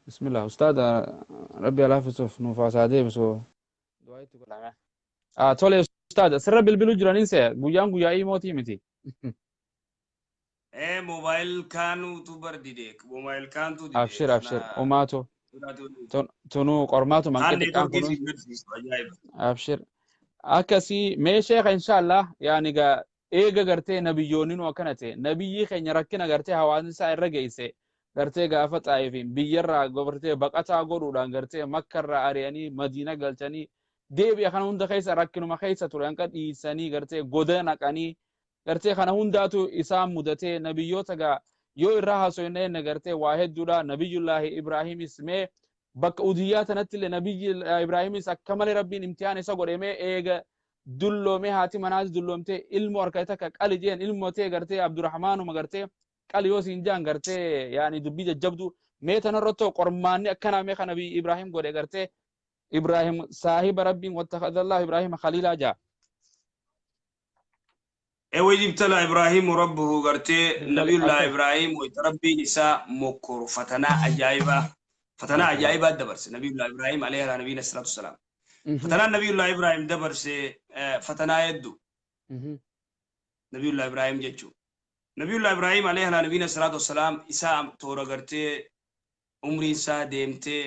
بسم الله أستاذ ربي الله في نفاساتي بسو تولي أستاذ سر بالبلو جرانين سي غيان غيا اي موتي متي موبايل كانوا تبر ديدك موبايل كانوا ديدك ابشر ابشر وماتو تنو قرماتو من كده ابشر اكسي مي شيخ ان شاء الله يعني قا ايغا غرتي نبيونين وكنته نبيي خين ركنا غرتي هوان سا رغيسه gartee gaafa xaa'ifiin biyyarraa gobartee baqataa godhuudhaan gartee makkarraa ari'anii madiina galchanii Deebi'a kana hunda keessa rakkinuma keessa ture hanqa dhiisanii gartee goda naqanii gartee kana hundaatu isaan mudatee nabiyyoota gaa yoo irraa haasofne gartee waa hedduudha. Nabiyyullaahi Ibraahimis mee bakka udiyyaa tanatti illee nabiyyi Ibraahimis akka malee Rabbiin imtihaan isa godhe mee eega dulloomee haati manaas dulloomtee ilmoo harka takka qali jeen ilmoo ta'e gartee Abdurrahmaanuma gartee qali yoo siin jaan gartee yaani dubbii jajjabdu mee tanarratti qormaanni akkanaa mee kana nabiyyi Ibraahim godhe gartee Ibraahim saahiba Rabbiin wattakhadallahu Ibraahima khaliilaa jaa. وإذ ابتلى إبراهيم ربه قرتي نبي الله إبراهيم ويتربي نساء مكر فتنا عجائبة فتنا عجائبة دبرس نبي الله إبراهيم عليه على نبينا الصلاة والسلام فتنا نبي الله إبراهيم دبرس فتنا يدو نبي الله إبراهيم جتشو نبي الله إبراهيم عليه على نبينا الصلاة والسلام إساء تورا قرتي عمري إساء ديمتي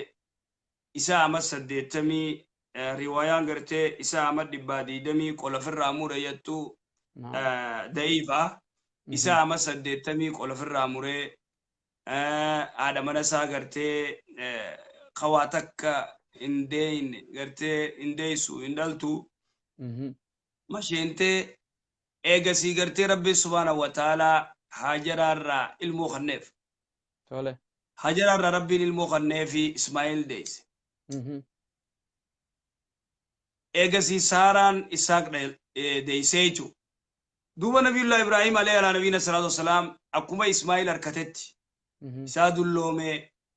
إساء مسد ديتمي روايان قرتي إساء مد بادي دمي قول في الرامور يتو da'iifa isaa ama 80 qola ofirraa muree haadha mana isaa gartee qawaa takka hin deeyne gartee hin deeysu hin dhaltu masheentee eegasii gartee Rabbi subhaanahu wa ta'aalaa Haajaraarraa ilmoo kenneef. Haajaraarraa Rabbiin ilmoo kenneefi Ismaa'eel deeyse. Eegasii Saaraan Isaaq deeysee jechuudha. Duuba Nabiyullah Ibrahim alayhi ala nabiyina salaatu wassalaam akkuma Ismaa'il harkatetti isaa dulloomee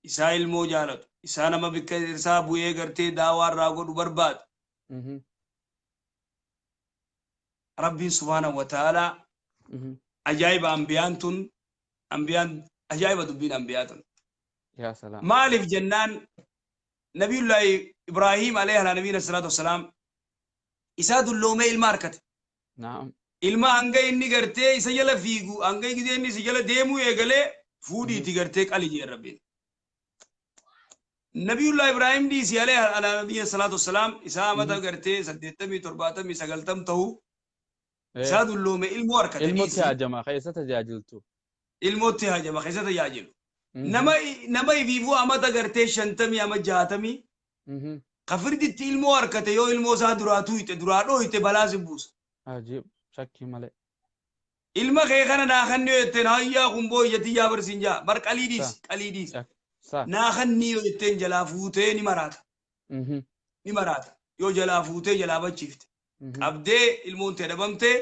isaa ilmoo jaalatu isaa nama bikka isaa bu'ee gartee daawaa irraa godhu barbaadu. Rabbiin subhaanahu wa ta'aalaa ajaa'iba ambiyaan tun ambiyaan ajaa'iba dubbiin ambiyaa tun. Maaliif jennaan Nabiyullah Ibrahim alayhi ala nabiyina salaatu wassalaam isaa dulloomee ilma harkate. Ilma hanga inni gartee isa jala fiigu hanga inni isa jala deemuu eegalee fuudhiiti gartee qali jee Rabbiin. Nabiyullah Ibrahim dhiisii alayhi ala nabiyyi salaatu wassalaam isaa amata gartee 80 70 90 ta'uu isaa dulloome ilmoo harkate. Ilmootti haajama keessa tajaajiltu. Ilmootti haajama keessa tajaajilu. Nama ifiifuu amata gartee 50 ama 60 kafirditti ilmoo harkate yoo ilmoo isaa duraa tuyte duraa dhooyte balaa si buusa. Ajiib. Shakkii malee. Ilma kee kana naa kannii yoo jetteen hayyaa kun booyyati yaa barsiin jaa bar qalii dhiisi qalii dhiisi. Naa kannii yoo jetteen jalaa fuutee ni maraata. Ni maraata yoo jalaa fuutee jalaa bachiifte. Qabdee ilmoon ta'e dhabamtee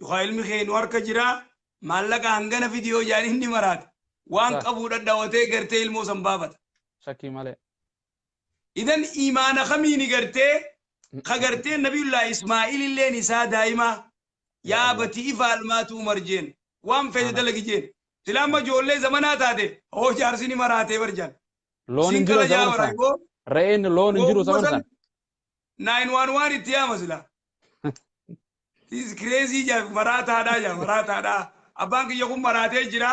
yookaan ilmi kee nu harka jiraa maallaqa hangana fidi yoo jaaniin ni maraata. Waan qabuu dhadhaawatee gartee ilmoo san baafata. Shakkii malee. Idan imaana kamiini gartee ka gartee Nabiyullah Ismaa'il illeen isaa daa'imaa yaa bati ifa almaatu Umar jeen waan fedhe dalagi jeen silaama ijoollee zamanaa taate hoo jaarsi ni maraatee barjaan. Loon hin jiru zaman san. Re'een loon hin jiru zaman san. 911 itti yaama sila. This crazy jaa maraataadhaa jaa maraataadhaa abbaan kiyya kun maraatee jira.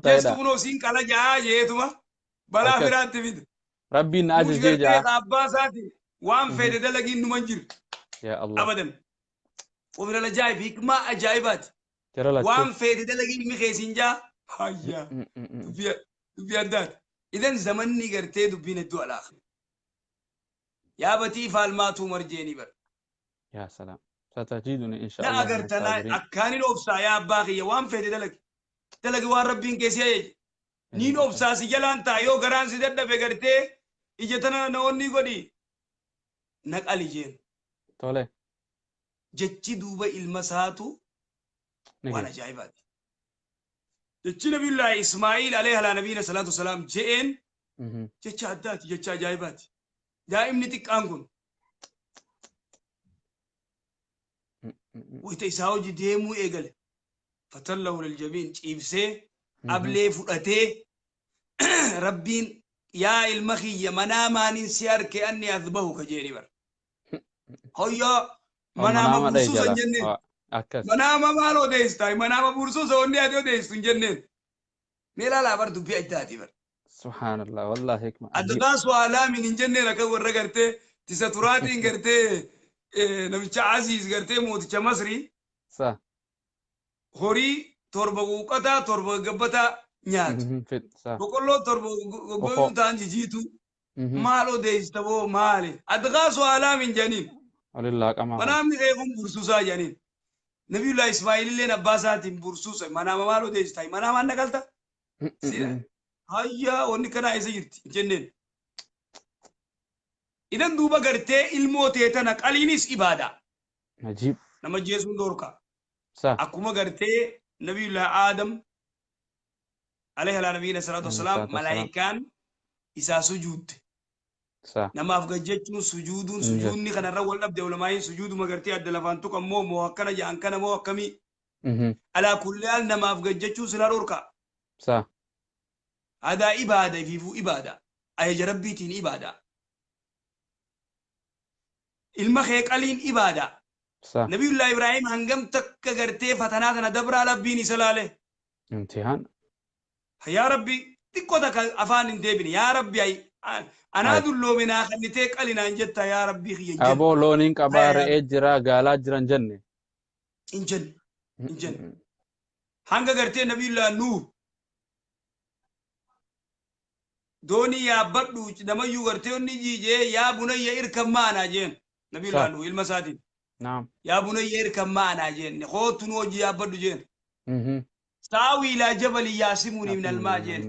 Jestu kunoo siin qala jaa jeetuma balaa firaatti fide. Rabbiin na ajajee jaa. Abbaa isaati. Waan fedhe dalagiin numa hin jiru. Ya Allah. Abadan. ومن العجائب حكمة عجائبات. وان fedhe dalagiin ilmi keessin jaa. Hayya. Dubbii addaati. Idan zamanni gartee dubbiin hedduu alaaqa. Yaa batii faalmaatuu marjeenii bara. Yaa salaam. Satajiduni insha Na Allah. agartana akkaanin obsaa yaa abbaa kiyya waan fedhe dalagi. Dalagi waan Rabbiin keessi ajaje. Niin obsaa si jalaan ta'a yoo garaan si dadhabe gartee ija tana namoonni godhi. Naqali jeen. Tole. Jechi duuba ilma isaatu waan ajaa'ibaati. Jechi Nabiyullah Ismaa'il alayhi ala nabiyina salaatu wassalaam je'een jecha addaati jecha ajaa'ibaati. Daa'imni xiqqaan kun wayita isaa hojii deemuu eegale. Fatallahu liljabiin ciibsee ablee fudhatee Rabbiin yaa ilma kiyya manaa maaniin si arke anni azbahu ka jeeni bara. Hoyyoo manaama bursuusa hin jenneen. Manaama maal odeessita? Manaama bursuusa wanni ati odeessitu hin jenneen. Mee ilaalaa bar dubbii addaati bar. Subhaanallah wallahi hikma. Addataa su'aalaamin hin jenneen akka warra gartee tisa turaatiin gartee namicha Aziz gartee mooticha Masrii. Sa. Horii torba quuqataa torba gabbataa nyaatu. Boqqolloo torba goggoon ta'an jijiitu. Maal odeessita boo maali? Adqaasu alaamin jedhaniin. Walillaa qamaa. Manaamni kee kun bursuusaa jedhaniin. Nabiyullaa Ismaa'il illeen abbaa isaatiin bursuusa. Manaama maal odeessita? Manaamaan nagalta? Hayyaa wanni kanaa isa jirti hin jenneen. Idan duuba gartee ilmoo tee tana qaliinis ibaadaa. Ajiib. Nama jeesuun dhorka. Sa. Akkuma gartee Nabiyullaa Aadam alayhi alaa nabiyina salaatu wassalaam malaayikaan isaa sujuudde. Sa. Namaaf gad jechuun sujuuduun sujuudni kanarra wal dhabde ulamaa'iin sujuuduma gartee adda lafaan tuqan moo moo akkana ja'an kana moo akkamii. Alaa kulli haal namaaf gad jechuun silaa dhorka. Sa. Hadaa ibaada ifiifuu ibaada. Ajaja rabbiitiin ibaada. Ilma kee qaliin ibaada. Sa. Nabiyullaa Ibraahim hangam takka gartee fatanaa tana dabraa rabbiin isa laale. Imtihaan. Yaa Rabbi xiqqoo takka afaan hin deebine yaa Rabbi anaa dulloome naa kennitee qali naan jetta yaa Rabbi kiyya hin jenne. Aboo looniin qabaa Yaa re'ee jira gaalaa jiran jenne. Hin jenne. Hin jenne. Hanga gartee Nabiyullaa Nuuh doonii yaabbadhu namayyuu gartee inni jiijee yaa bunayya irkan ma'anaa jeen. Nabiyullaa Nuuh ilma isaatiin. Naam. Yaa bunayya irkan ma'anaa jeen. Kootu nu hojii yaabbadhu jeen. Saawii ilaa jabali yaasimuuni min almaa jeen.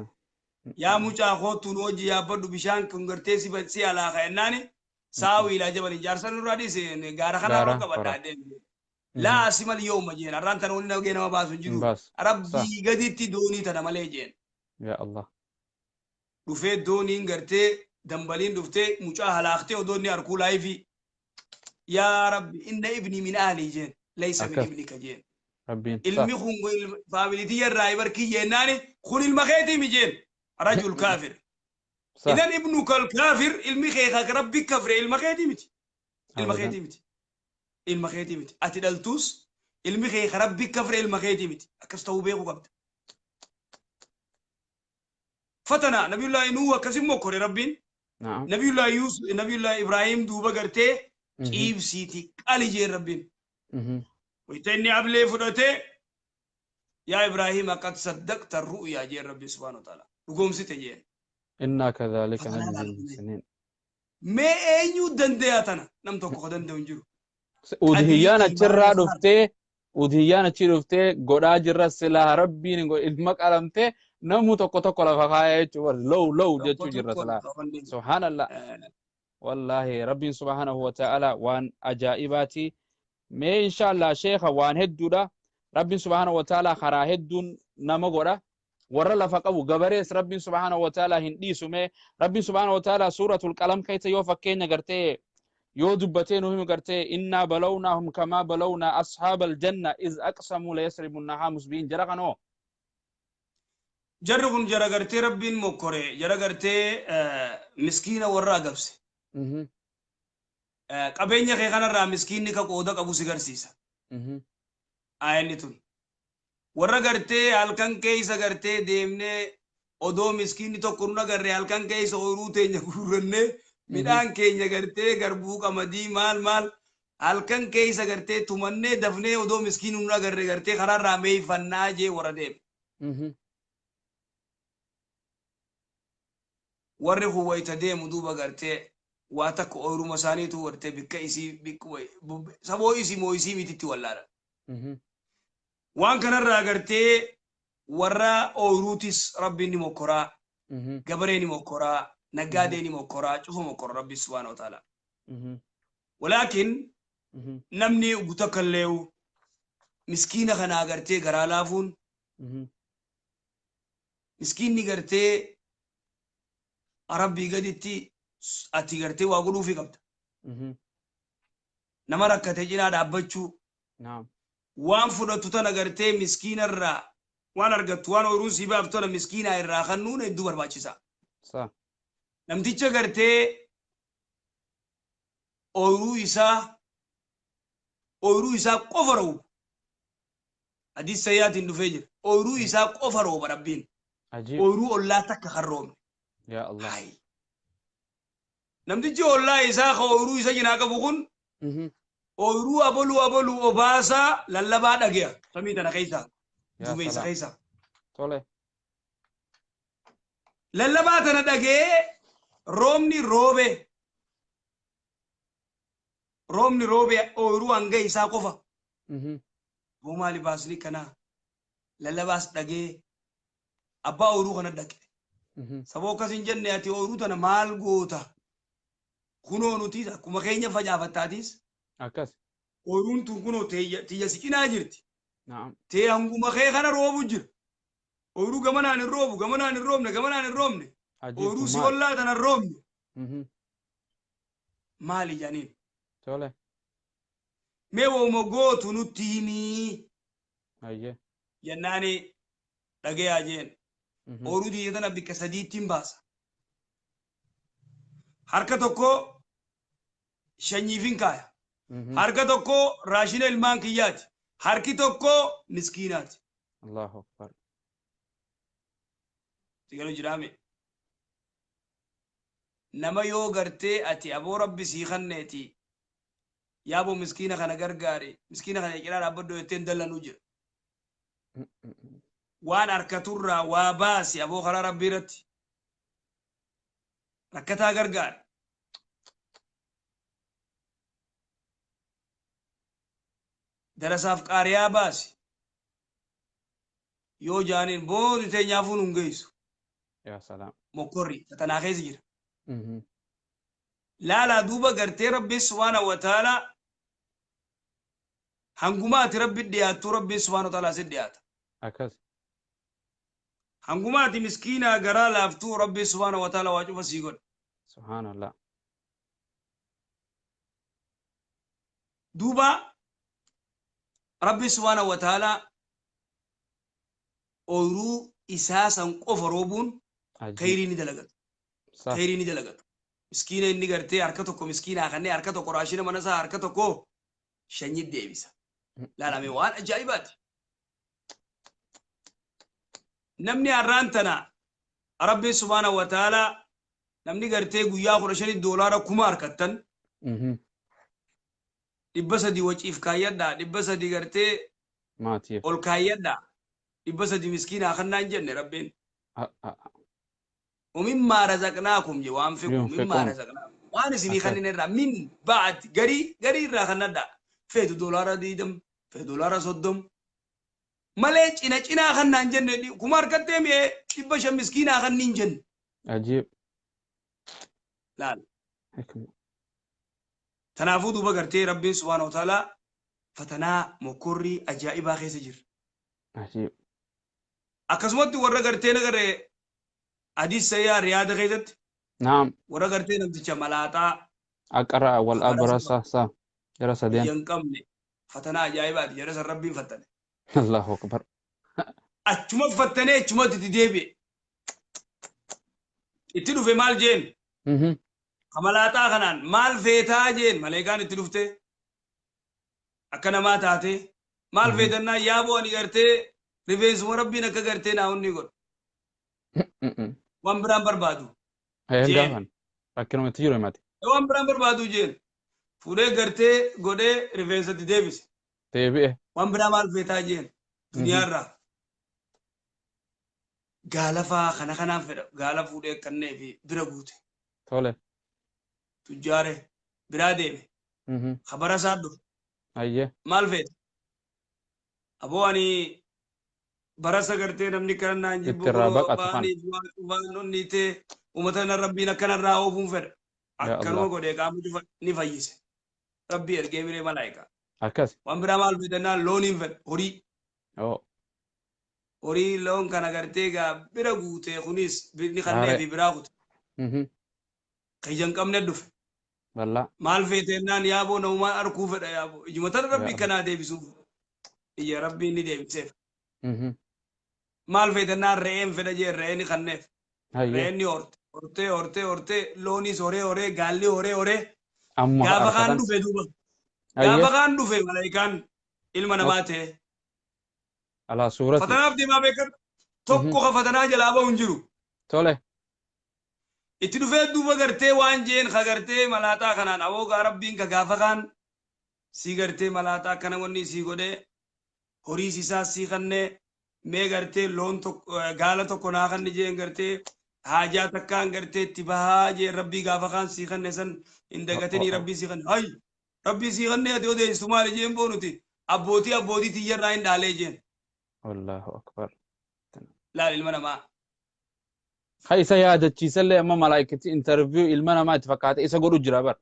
Yaa mucaa kootu nu hojii yaabbadhu bishaan kun gartee si alaa ka'ennaani. Saawii ilaa jabali jaarsa nurraa dhiise gaara kana Gaara irra qabadhaa kora. deemne. Laa asimal yooma jeen. Arraan tana wanni nagee nama baasu hin jiru. Baas. Rabbii gaditti doonii tana malee jeen. Yaa Allah. Dhufee dooniin gartee dambaliin dhuftee mucaa halaaktee odoo inni harkuu laayifii. Yaa Rabbi inna ibni min ahlii jeen. Laysa min Akkas. ibnika jeen. Rabbiin. Ilmi kun faamilitii irraa barkii jennaani kun ilma keetii mi jeen. Rajul kaafir. Sa. Idan ibnuka alkaafir ilmi kee ka rabbi kafre ilma keetii miti. Ilma keetii miti. Ilma keetii miti. Ati dhaltuus ilmi kee ka rabbi kafre ilma keetii miti. Akkas ta'uu beekuu qabda. Fatana Nabiyullaahi Nuuh akkasin mokkore Rabbiin. Naam. Nabiyullaahi Yuusuf Nabiyullaahi Ibraahim duuba gartee ciibsiiti qali jeen Rabbiin. Wayita inni ablee fudhatee yaa Ibraahim aqad saddaqta ru'yaa jeen Rabbiin subhaanahu wa ta'ala. Dhugoomsite jeen. Innaa kadhaalika Fatanaa najzil laaluu muhsiniin. Mee eenyu dandeeya tana nam tokko ka danda'u hin jiru. Udhiyyaan Qadrii achirraa imaana isaa. dhuftee udhiyyaan achi dhuftee godhaa jirra silaa rabbiin hin godhin ilma qalamtee namuu tokko tokko lafa kaayee jechuudha. Low low Tokko jechuu jirra tokko silaa. lafa kanneen. Subhaanallah. Wallaahi rabbiin subhaanahu wa ta'ala waan ajaa'ibaati. Mee inshaallah sheekha waan hedduudha. Rabbiin subhaanahu wa ta'ala karaa hedduun nama godha. Warra lafa qabu gabarees rabbiin subhaanahu wa ta'ala hin dhiisu mee rabbiin subhaanahu wa ta'ala suuratul qalam keessa yoo fakkeenya gartee yoo dubbatee nu himu gartee innaa balawnaahum kamaa balawnaa ashaabal janna iz aqsamuu layasrimunnahaa musbiin jara kanoo. Jarri kun jara gartee rabbiin mokkore jara gartee miskiina warra agabse. Qabeenya kee kanarraa miskiinni ka qooda qabu si garsiisa. Ayanni tun. Warra gartee halkan keessa gartee deemnee odoo miskiinni tokko nu agarre halkan keessa ooyiruu teenya guurrannee midhaan keenya gartee garbuu qamadii maal maal halkan keessa gartee tumannee dafnee odoo miskiinni nu agarre gartee karaarraa meeyfannaa jee warra deeme. Warri kun wayita deemu duuba gartee waa takka ooyiruma isaaniitu gartee bikka isii saboo isii moo isii mititti wallaalan. Waan kanarraa gartee warra ooyiruutis rabbiin ni mokkoraa, gabaree ni mokkoraa, naggaadee ni mokkoraa, cufa mokkora rabbi subhaanahu wa ta'ala. Walaakin namni guta kalleewu miskiina kanaa gartee garaa laafuun miskiinni gartee rabbii gaditti ati gartee waa godhuufii qabda. Nama rakkate cinaa dhaabbachuu Naam. waan fudhattu tana gartee miskiina irraa waan argattu waan ooyiruun sii baaftu tana miskiina irraa kennuun hedduu barbaachisaa. Sa. Namticha gartee ooyiruu isaa qofa roobu. Hadiis sayyaatiin dhufee jira. Ooyiruu isaa qofa rooba rabbiin. Ajiib. Ooyiruu ollaa takka kan roobne. Yaa Allah. Hayi. Namtichi ollaa isaa ka ooyiruu isa cinaa qabu kun ooyiruu abaluu abaluu obaasaa lallabaa dhage'a. Samii tana keessa. Yaa Dumeessa salaam. keessa. Tole. Lallabaa tana dhagee Roobni roobee. Roobni roobee ooyiruu hanga isaa qofa. Boo maali baasni kanaa? Lallabaas dhagee abbaa ooyiruu kana dhaqe. Saboo akkas hin jenne ati ooyiruu tana maal goota? Kunoo nuti akkuma keenya facaafattaatis. Akkas. Ooyiruun tun kunoo tiyya si cinaa jirti. Naam. Tee hanguma kee kana roobu jira. Ooyiruu gamanaan hin roobu, gamanaan hin roobne, gamanaan hin roobne. Ooyiruu si ollaa tana hin roobne. Maali jedhaniin? Tole. Mee wooma gootu nutti himii. Hayyee. Jennaani dhagayaa jeen. Ooyiruu tiyya tana bikka sadiitti hin baasa. Harka tokko shanyiif hin kaaya. Harka tokko raashina ilmaan kiyyaati. Harki tokko miskiinaati. Allahu akbar. Sigalu jiraame. Nama yoo gartee ati aboo rabbi sii kanneeti yaaboo miskiina kana gargaari miskiina kana cinaa dhaabbadhu jetteen dallanuu jira. Waan harkaturraa waa baasi aboo karaa rabbii irratti. Rakkataa gargaari. Darasaaf qaariyaa baasi. Yoo jaaniin boodi teenyaafuu nun geessu. Yaa salaam. Mokkorri fatanaa keessa jira. Laalaa duuba gartee rabbi subhaanahu wa ta'ala hanguma ati rabbi dhiyaattu rabbi subhaanahu wa ta'ala si dhiyaata. Akkas. Hanguma ati miskiinaa garaa laaftuu rabbi subhaanahu wa ta'ala waa cufa sii godha. Subhaanallah. Duuba rabbi subhaanahu wa ta'ala ooyiruu isaa san qofa roobuun khayrii ni dalagatu. Khayrii ni dalagatu. Miskiina inni gartee harka tokko miskiinaa kanneen harka tokko raashina mana isaa harka tokko shanyii deebisa. Laalame waan ajaa'ibaati. Namni har'aan tana rabbi subhaanahu wa ta'ala namni gartee guyyaa 15 $1000 harkattan 300 waciif kaayyadhaa 300 gartee maatiif ol kaayyadhaa 300 miskiinaa kannaan jenne rabbiin. ومما رزقناكم je waan fiqu mimmaa razaqnaakum waan isinii kanneen irraa min ba'ad garii garii irraa kannadha feetu $20 feetu $30 malee cina cinaa kannaan jenne kuma harkattee mi'ee 500 miskiinaa kanniin jenne. Ajiib. Laal. Tanaafuu duuba gartee rabbiin subhaanahu wa ta'ala fatanaa mokkorrii ajaa'ibaa keessa jira. Ajiib. Akkasumatti warra gartee nagaree hadiis sayyaa riyaada keessatti. Naam. Warra gartee namticha malaaxaa. Aqara wal abrasa sa jara sadeen. Hin qabne fatanaa ajaa'ibaati jara san rabbiin fattane. Allahu akbar. Achuma fattanee achumatti itti deebi'e. Itti dhufe maal jeen? Malaaxaa kanaan maal feetaa jeen maleekaan itti dhufte akka namaa taate maal feetannaa yaaboo ani gartee rifeensuma rabbiin akka gartee naa hunni godha. Waan biraan barbaadu. Gaafan rakkinuma itti jiru himate. Waan biraan barbaadu jeen fuudhee gartee godhee rifeensatti deebise. Deebi'e. Waan biraa maal feetaa jeen duniyaarraa. Gaala faa kana kanaan fedha gaala fuudhee kannee fi bira guute. Tole. Tujjaare biraa deeme. Khabara isaa dhufe. Ayyee. Maal feete? Aboo ani barasa gartee namni kana naan jibbu waan onni ta'e uummata na rabbiin akkanarraa oofuun fedha. Akkanuma godhee qaama cufa ni fayyise. Rabbi ergee biree malaayikaa. Akkas. Waan biraa maal fedhannaan looniin fedha horii. Horii loon kana gartee gaa bira guutee kunis ni kannee fi biraa kute. Kiyya hin qabne dhufe. Bal'aa. Maal feetennaan yaaboo namumaan arkuu fedha yaaboo. Ijuma tana rabbi kanaa deebisuuf. Iyya rabbiin ni deebiseef. Maal feetennaan re'een fedha jee re'een ni kanneef. Re'een ni horte. Hortee hortee hortee loonis horee horee gaalli horee horee. Gaafa kaan dhufe duuba. Gaafa kaan dhufe malaayikaan ilma namaa ta'e. Alaa suurati. Fatanaaf deemaa beekan tokko ka fatanaa jalaa bahu hin jiru. Tole. Itti dhufee duuba gartee waan jeen ka gartee malaaxaa kanaan aboo gaa rabbiin ka gaafa kaan sii gartee malaaxaa akkana wanni sii godhee horii sisaa sii kannee mee gartee loon tokko gaala tokko naa kanni jeen gartee Haajaa takkaan gartee itti bahaa jee rabbii gaafa kaan sii kanne san hin dagatinii rabbii sii kanne. Hay rabbii sii kanne ati odeessitu maali jeen boonuti abbootii abbootii tiyyarraa hin dhaalee jeen. Allahu akbar. Laal ilma namaa. Ha isa yaadachiisallee amma malaayikatti interview ilma namaa itti fakkaate isa godhu jira bar.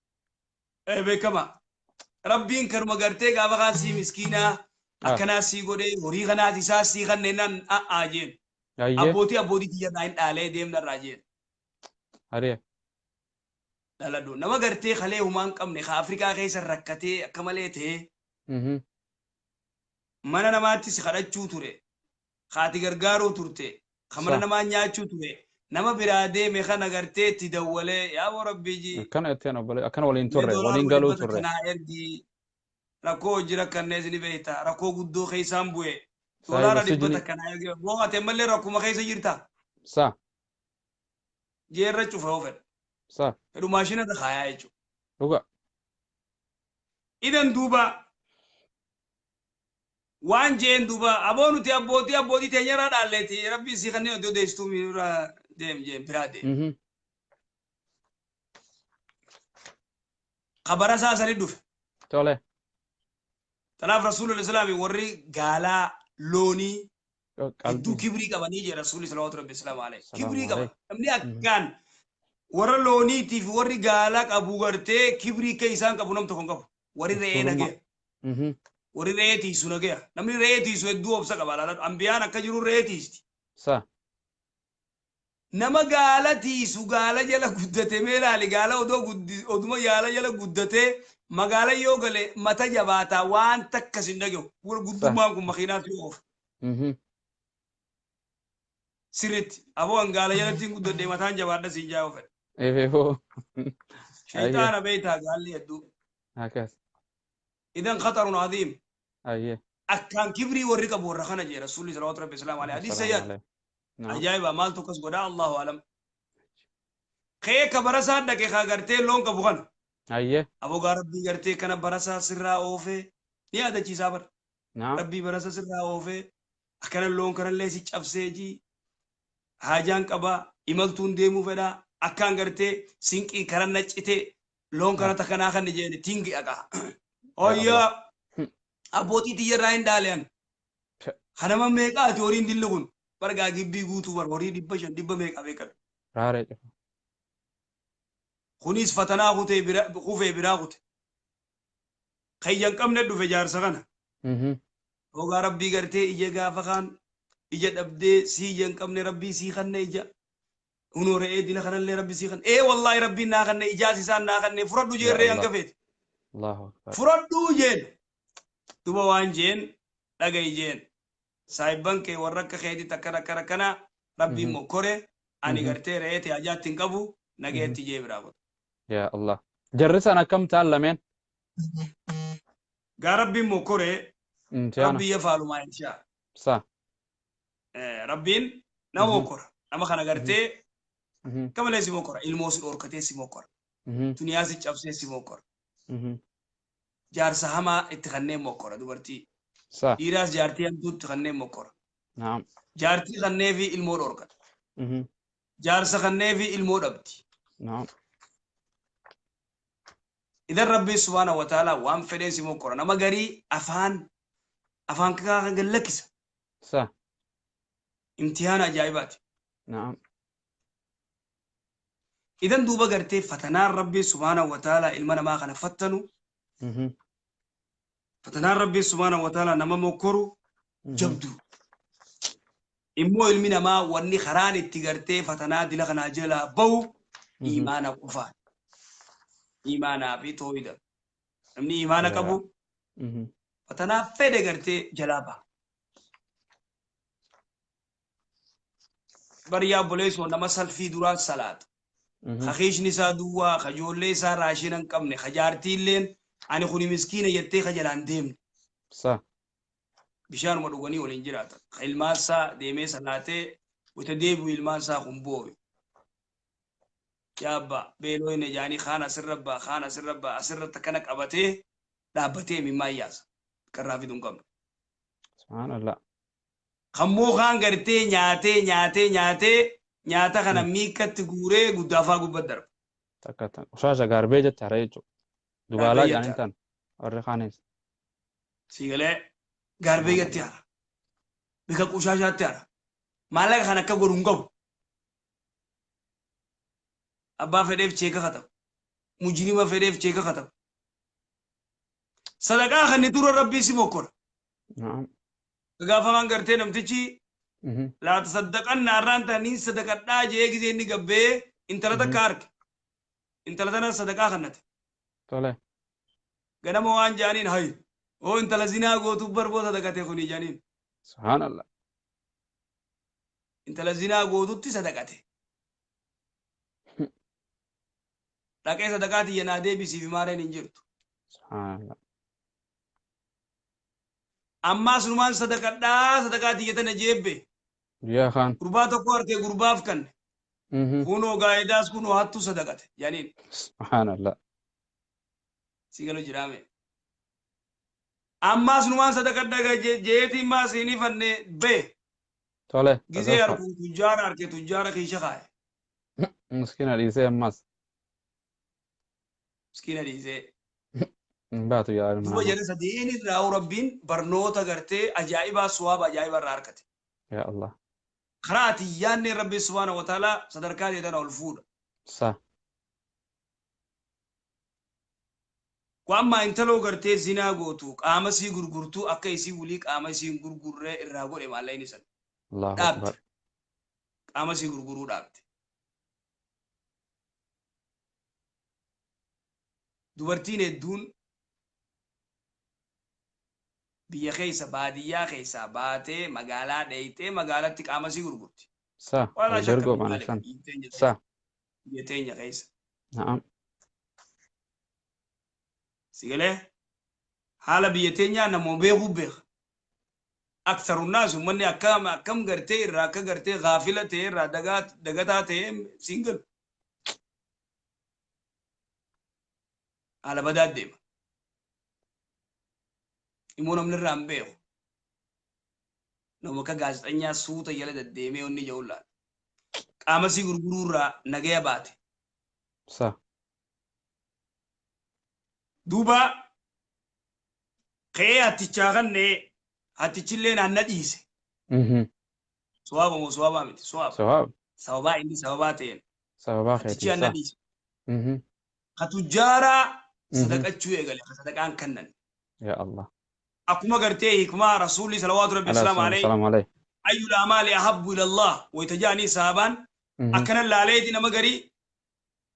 Beekama. Rabbiin kanuma gartee gaafa kaan sii miskiinaa akkanaa sii godhee horii kanaas isaa sii kanneenaan a'aa jeen. Abbootii abbootii tiyyarraa hin dhaalee deemnarraa jeen. Hariya. Dhaladhu. Nama gartee kalee humaa hin qabne ka Afrikaa keessa rakkatee akka malee ta'ee mana namaatti si kadhachuu ture. Kaati gargaaruu turte. Ka mana namaa nyaachuu ture. Nama biraa deeme kana gartee itti dawwalee yaa boo rabbii jii. Akkana jetteen obbolee akkana waliin turre waliin galuu turre. Kanaa ergi rakkoo hojii rakkannees ni beekta rakkoo guddoo keessaan bu'e. Doolaara dhibba takkanaa ergi boo ati ammallee rakkuma keessa jirta. Sa. Jeerra cufa yoo fedhe. Sa. Fedhu maashina irra kaayaa jechuudha. Dhuga. Idan duuba waan jeen duuba aboo nuti abbootii abbootii teenyarraa dhaalleeti rabbiin sii kanneen oduu odeessituu miirra deem jeen biraa deem. Kabara isaa sani dhufe. Tole. Tanaaf rasuulul islaami warri gaalaa loonii hedduu kibrii qabanii jee rasuulli salawaatu rabbi islaam alayhi. Kibrii qaba. Namni akkaan warra looniitiif warri gaalaa qabu gartee kibrii akka isaan qabu nam tokko hin qabu. Warri re'ee nagaya. Warri re'ee tiisu nagaya. Namni re'ee tiisu hedduu obsa qaba. Ambiyaan akka jiru re'ee tiisti. Sa. Nama gaala tiisu gaala jala guddate mee ilaali gaala odoo oduma gaala jala guddatee magaala yoo gale mata jabaataa waan takkas hin dhagahu. Guddummaan kun makiinaatti yoo oofa. Sirriitti aboo an gaala jalatti hin guddadhe mataan jabaadha siin jaa yoo fedhe. Efeefoo. Shayxaana beektaa gaalli hedduu. Akkas. Idan khatarun aziim. Ayyee. Akkaan kibrii warri qabu warra kana jee rasuulli salawaatu rabbi islaam alayhi. Hadiisa yaad. Ajaa'iba maaltu akkas godhaa Allahu alam. Kee ka barasaa dhaqe kaa gartee loon qabu kana. Ayyee. Aboo gaa rabbii gartee kana barasaa sirraa oofee ni yaadachiisaa bara. Rabbii barasa sirraa oofee akkana loon kanallee si cabsee jii haajaan qabaa imaltuun deemuu fedhaa akkaan gartee sinqii karan naccitee loon kana takkanaa kan jeeni tingi aqaa. Oyyaa abbootii tiyyarraa hin dhaalean. Kanama meeqaati horiin dilli kun bargaa gibbii guutuu bar horii 500 dhibba meeqa beekan. Raaree cufa. Kunis fatanaa kutee bira kufee biraa kute. Kayya hin qabne dhufe jaarsa kana. Hoogaa rabbii gartee ija gaafa kaan ija dhabdee sii ija hin qabne rabbii sii kanne ija. Hunoo re'ee dila kanallee rabbi sii kanne. Ee wallaahi rabbiin naa kanne ijaas isaan naa kanne fudhadhu jeen re'ee hanga feete. Allahu akbar. Fudhadhu jeen. Duba waan jeen dhaga'i jeen. Saahibban kee warra akka keetitti akkana akkana akkana rabbiin mokkore ani gartee re'ee tee hajaatti hin qabu nageetti jee biraa godha. Yaa Allah. Jarri san akkam ta'an lameen? Gaa rabbiin mokkore Imtihaana. rabbiin yafaalu maa inshaa. Sa. Rabbiin nama mokkora. Nama kana gartee akka malee si mokkora. Ilmoo si dhorkatee si mokkora. Duniyaa si cabsee si mokkora. Jaarsa hamaa itti kanneen mokkora dubartii. Sa. Dhiiraas jaartii hamtuu itti kanneen mokkora. Naam. Jaartii kannee fi ilmoo dhorkata. Jaarsa kannee fi ilmoo dhabdi. Naam. Idan rabbiin subhaanahu wa ta'ala waan fedheen si mokkora. Nama garii afaan afaan kakaa kan gad lakkisa. Sa. Imtihaana ajaa'ibaati. Naam. Idan duuba gartee fatanaan rabbiin subhaanahu wa ta'ala ilma namaa kana fattanu. Fatanaan rabbiin subhaanahu wa ta'ala nama mokkoru jabdu. Immoo ilmi namaa wanni karaan itti gartee fatanaa dila kanaa jalaa bahu iimaana qofaan. Iimaanaa fi toohida. Namni iimaana qabu fatanaa fedhe gartee jalaa baha. Bari yaa obboleessoo nama salfii duraa salaata. Ka kiishni isaa duwwaa, ka ijoollee isaa raashina hin qabne, ka jaartiilleen ani kuni miskiina jettee ka jalaan deemne. Sa. Bishaanuma dhuganii waliin jiraatan. Ka ilmaan isaa deemee salaatee wayita deebi'u ilmaan isaa kun booyu. Yaa abbaa beeloo hin ejaanii kaan asirra ba'a kaan asirra ba'a asirratti akkana qabatee dhaabbatee imimmaan yaasa. Qarraa fiduu hin qabne. Subhaanallah. Kammoo kaan gartee nyaatee nyaatee nyaatee Nyaata kana miikatti guuree guddaafaa gubbat darba. Takka tan. Qoshaasha garbee jette hara jechuudha. Dubaalaa jedhanii tan. Warri kaanis. Siigalee garbee jette hara. Bika qushaashaatti hara. Maallaqa kana akka godhu hin qabu. Abbaa fedheef cheeka katabu. Mujrima fedheef cheeka katabu. Sadaqaa kan dura Rabbii si mokkora. Gaafa maan gartee namtichi laata saddaqan naarraan ta'anii sadaqadhaa jee gisee inni gabbee intala takka arge. Intala tana sadaqaa kannate. Tole. Ganama waan jaaniin hayi. Oo intala zinaa gootuu barboo sadaqate kuni jaaniin. Subhaanallah. Intala zinaa gootutti sadaqate. Dhaqee sadaqaa tiyya naa deebisiif maareen hin jirtu. Subhaanallah. Ammaa sunumaan sadaqadhaa sadaqaa tiyya tana jeebbe. Guyyaa kaan. Gurbaa tokko harkee gurbaaf kanne. Kunoo gaayidaas kunoo hattuu sadaqate jaaniin. Subhaanallah. Si galu jiraame. Ammaa sunumaan sadaqadhaa jeetiin maa siinii fanne bee. Tole. Gisee harkuun tujjaara harkee tujjaara kiisha kaaye. Miskiina dhiisee ammas. Miskiina dhiisee. Hin baatu yaa ilma Duuba namaa. jara sadeen irraa Rabbiin barnoota gartee ajaa'ibaa suwaaba ajaa'ibaa irraa argate. Yaa Allah. Karaa ati yaadne Rabbiin subhaana wa ta'ala sadarkaa ta'e tana ol fuudha. Sa. Waan intaloo gartee zinaa gootu qaama sii gurgurtuu akka isii wulii qaama isii hin gurgurree irraa godhe maallaqni san. Allahu Dhaabde. Akbar. Qaama sii gurguruu dhaabde. Dubartiin hedduun biyya keessa baadiyyaa keessaa baatee magaalaa dheeytee magaalatti qaama sii gurgurti. Sa. Walaa shakka Albergoo min maana dhaalika san. biyya teenya Sa. biyya teenya keessa. Na'am. Sigalee haala biyya teenyaa namoota beekuu beeka. Aksaru naas uummanni akkam akkam gartee irraa akka gartee gaafila ta'e irraa dagataa ta'e siin galu. Haala badaa deema. Immoo namni irraa hin beeku. Nama akka gaazexanyaa suuta jala deddeemee onni jedhu laala. Qaama sii gurguruu irraa nagaya baate. Sa. Duuba ka'ee hattichaa kannee hattichillee naanna dhiise. Suwaaba moo suwaabaa miti? Suwaaba. Sawaab. Sababaa inni sababaa ta'een. Sababaa Hattichi keetiin naanna sa. dhiise. Ka tujjaaraa sadaqachuu eegale ka sadaqaan kennan. Yaa Allah. Akkuma gartee hikmaa rasuulli salawaatu rabbi Alaihi islaam alayhi salaamu alayhi. ayyul amaali ahabbu ila Allah wayta jaanii sahabaan akkana laaleeti nama garii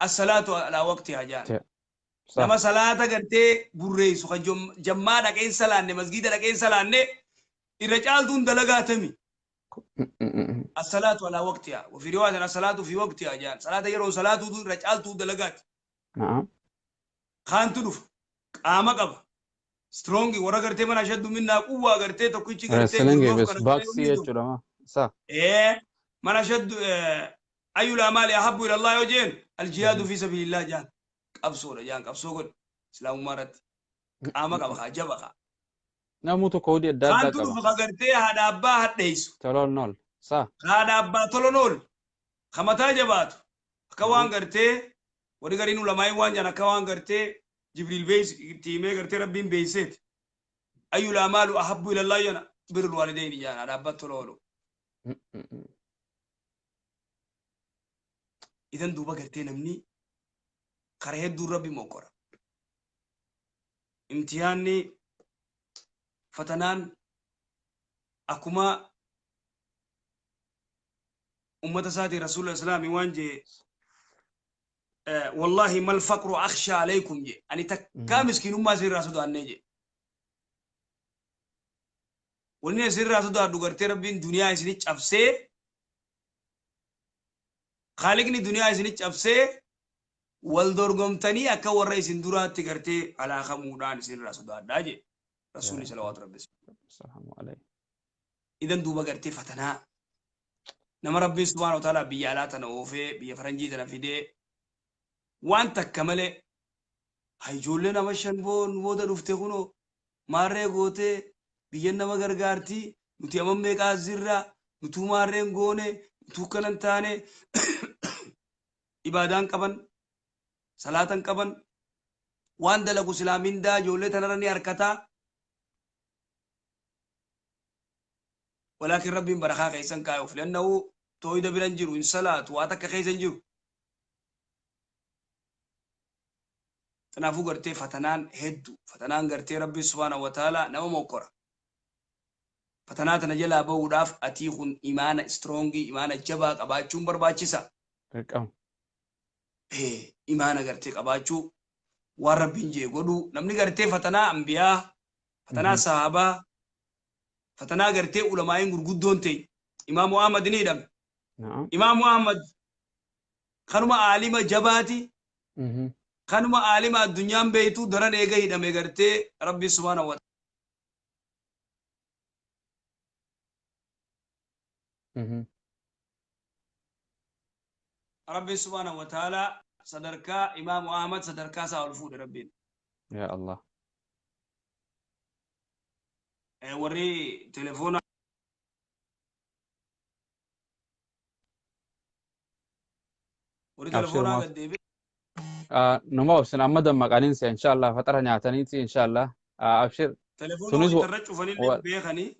as-salaatu alaa waqtihaa jaan. Sa. Nama salaata gartee burreessu kan jammaa dhaqeen salaanne masgiida dhaqeen salaanne irra caaltuun dalagaa tami. As-salaatu alaa waqtihaa wa fi riwaayatin as-salaatu fi waqtihaa jaan. Salaata yeroo salaatuutu irra caaltuu dalagaati. Na'am. Kaantu dhufa qaama qaba. Strong warra gartee mana ashaddu minnaa quwwaa gartee tokkichi gartee Wrestling gurroof bis kana gartee baaksii inni jechuudha ma. Sa. Mana ashaddu ayyul amaali ahabbu ila Allah yoo jeen aljihaadu fi sabilillah jaan. Qabsoodha jaan qabsoo godhe islaamummaa irratti qaama qaba kaa jaba kaa. Namuu tokko hojii adda addaa Kaantu qaba. dhufa ka gartee haadha abbaa hadheessu. Toloon nool. Sa. Haadha abbaa tolon ool. Ka mataa jabaatu. Akka waan gartee warri gariin ulamaa'in waan jaan akka waan gartee Jibriil itti himee gartee Rabbiin beeyseeti. Ayyul amaalu ahabbu ila Allah jana birrul waalidayni jaan haadha abbaa tola oolu. Idan duuba gartee namni karaa hedduun Rabbi mokkora. Imtihaanni fatanaan akkuma ummata isaatii rasuula islaamii waan jee wallahi mal faqru akhsha alaykum jee ani takkaa miskiinummaa isinirraa sodaannee jee. Wanni isinirraa sodaadhu gartee Rabbiin duniyaa isini cabsee Khaliqni duniyaa isini cabsee wal dorgomtanii akka warra isin duraatti gartee alaakamuudhaan isinirraa sodaadhaa jee rasuulli salawaatu rabbi. Salaamu alayhi. Idan duuba gartee fatanaa nama Rabbiin subhaanahu wa ta'ala biyya alaa tana oofee biyya faranjii tana fidee waan takka malee haa ijoollee nama shan booda dhufte kunoo maarree gootee biyya nama gargaartii nuti amma meeqaa asirraa nutuu maarreen goone Utuu hin taane ibaadaan qaban, salaatan qaban, waan dalagu silaa mindaa ijoollee tanarra ni harkataa. Walaakin Rabbiin barakaa keessan kaayuuf lannahu tooyida bira hin jiru, hin salaatu, waa takka keessa hin jiru. Kanaafuu gartee fatanaan hedduu, fatanaan gartee Rabbiin subhaanahu wa ta'ala nama mokkora. Fatanaa tana jalaa bahuudhaaf atii kun imaana istroongii, imaana jabaa qabaachuun barbaachisa. Dirqama. Imaana gartee qabaachuu, waan Rabbiin jee godhuu, namni gartee fatanaa ambiyaa, fatanaa sahabaa, fatanaa gartee ulamaa'iin gurguddoon ta'e. Imaamu Ahmad ni hidhame. Imaamu Ahmad kanuma aalima jabaati, kanuma aalima addunyaan beeytu daran eega hidhame gartee Rabbi subhaanahu wa Rabbi subhaanahu wa ta'ala sadarkaa Imaamu Ahmad sadarkaa isaa ol fuudhe Rabbiin. Ya Allah. Warri telefoona warri Abshir telefoonaa maaf. gad deebi'e. Numa obsin amma dammaqaniinsi inshallah faxara nyaataniiti inshallah. Abshir. Telefoona Tunis wayita irra cufanillee beekanii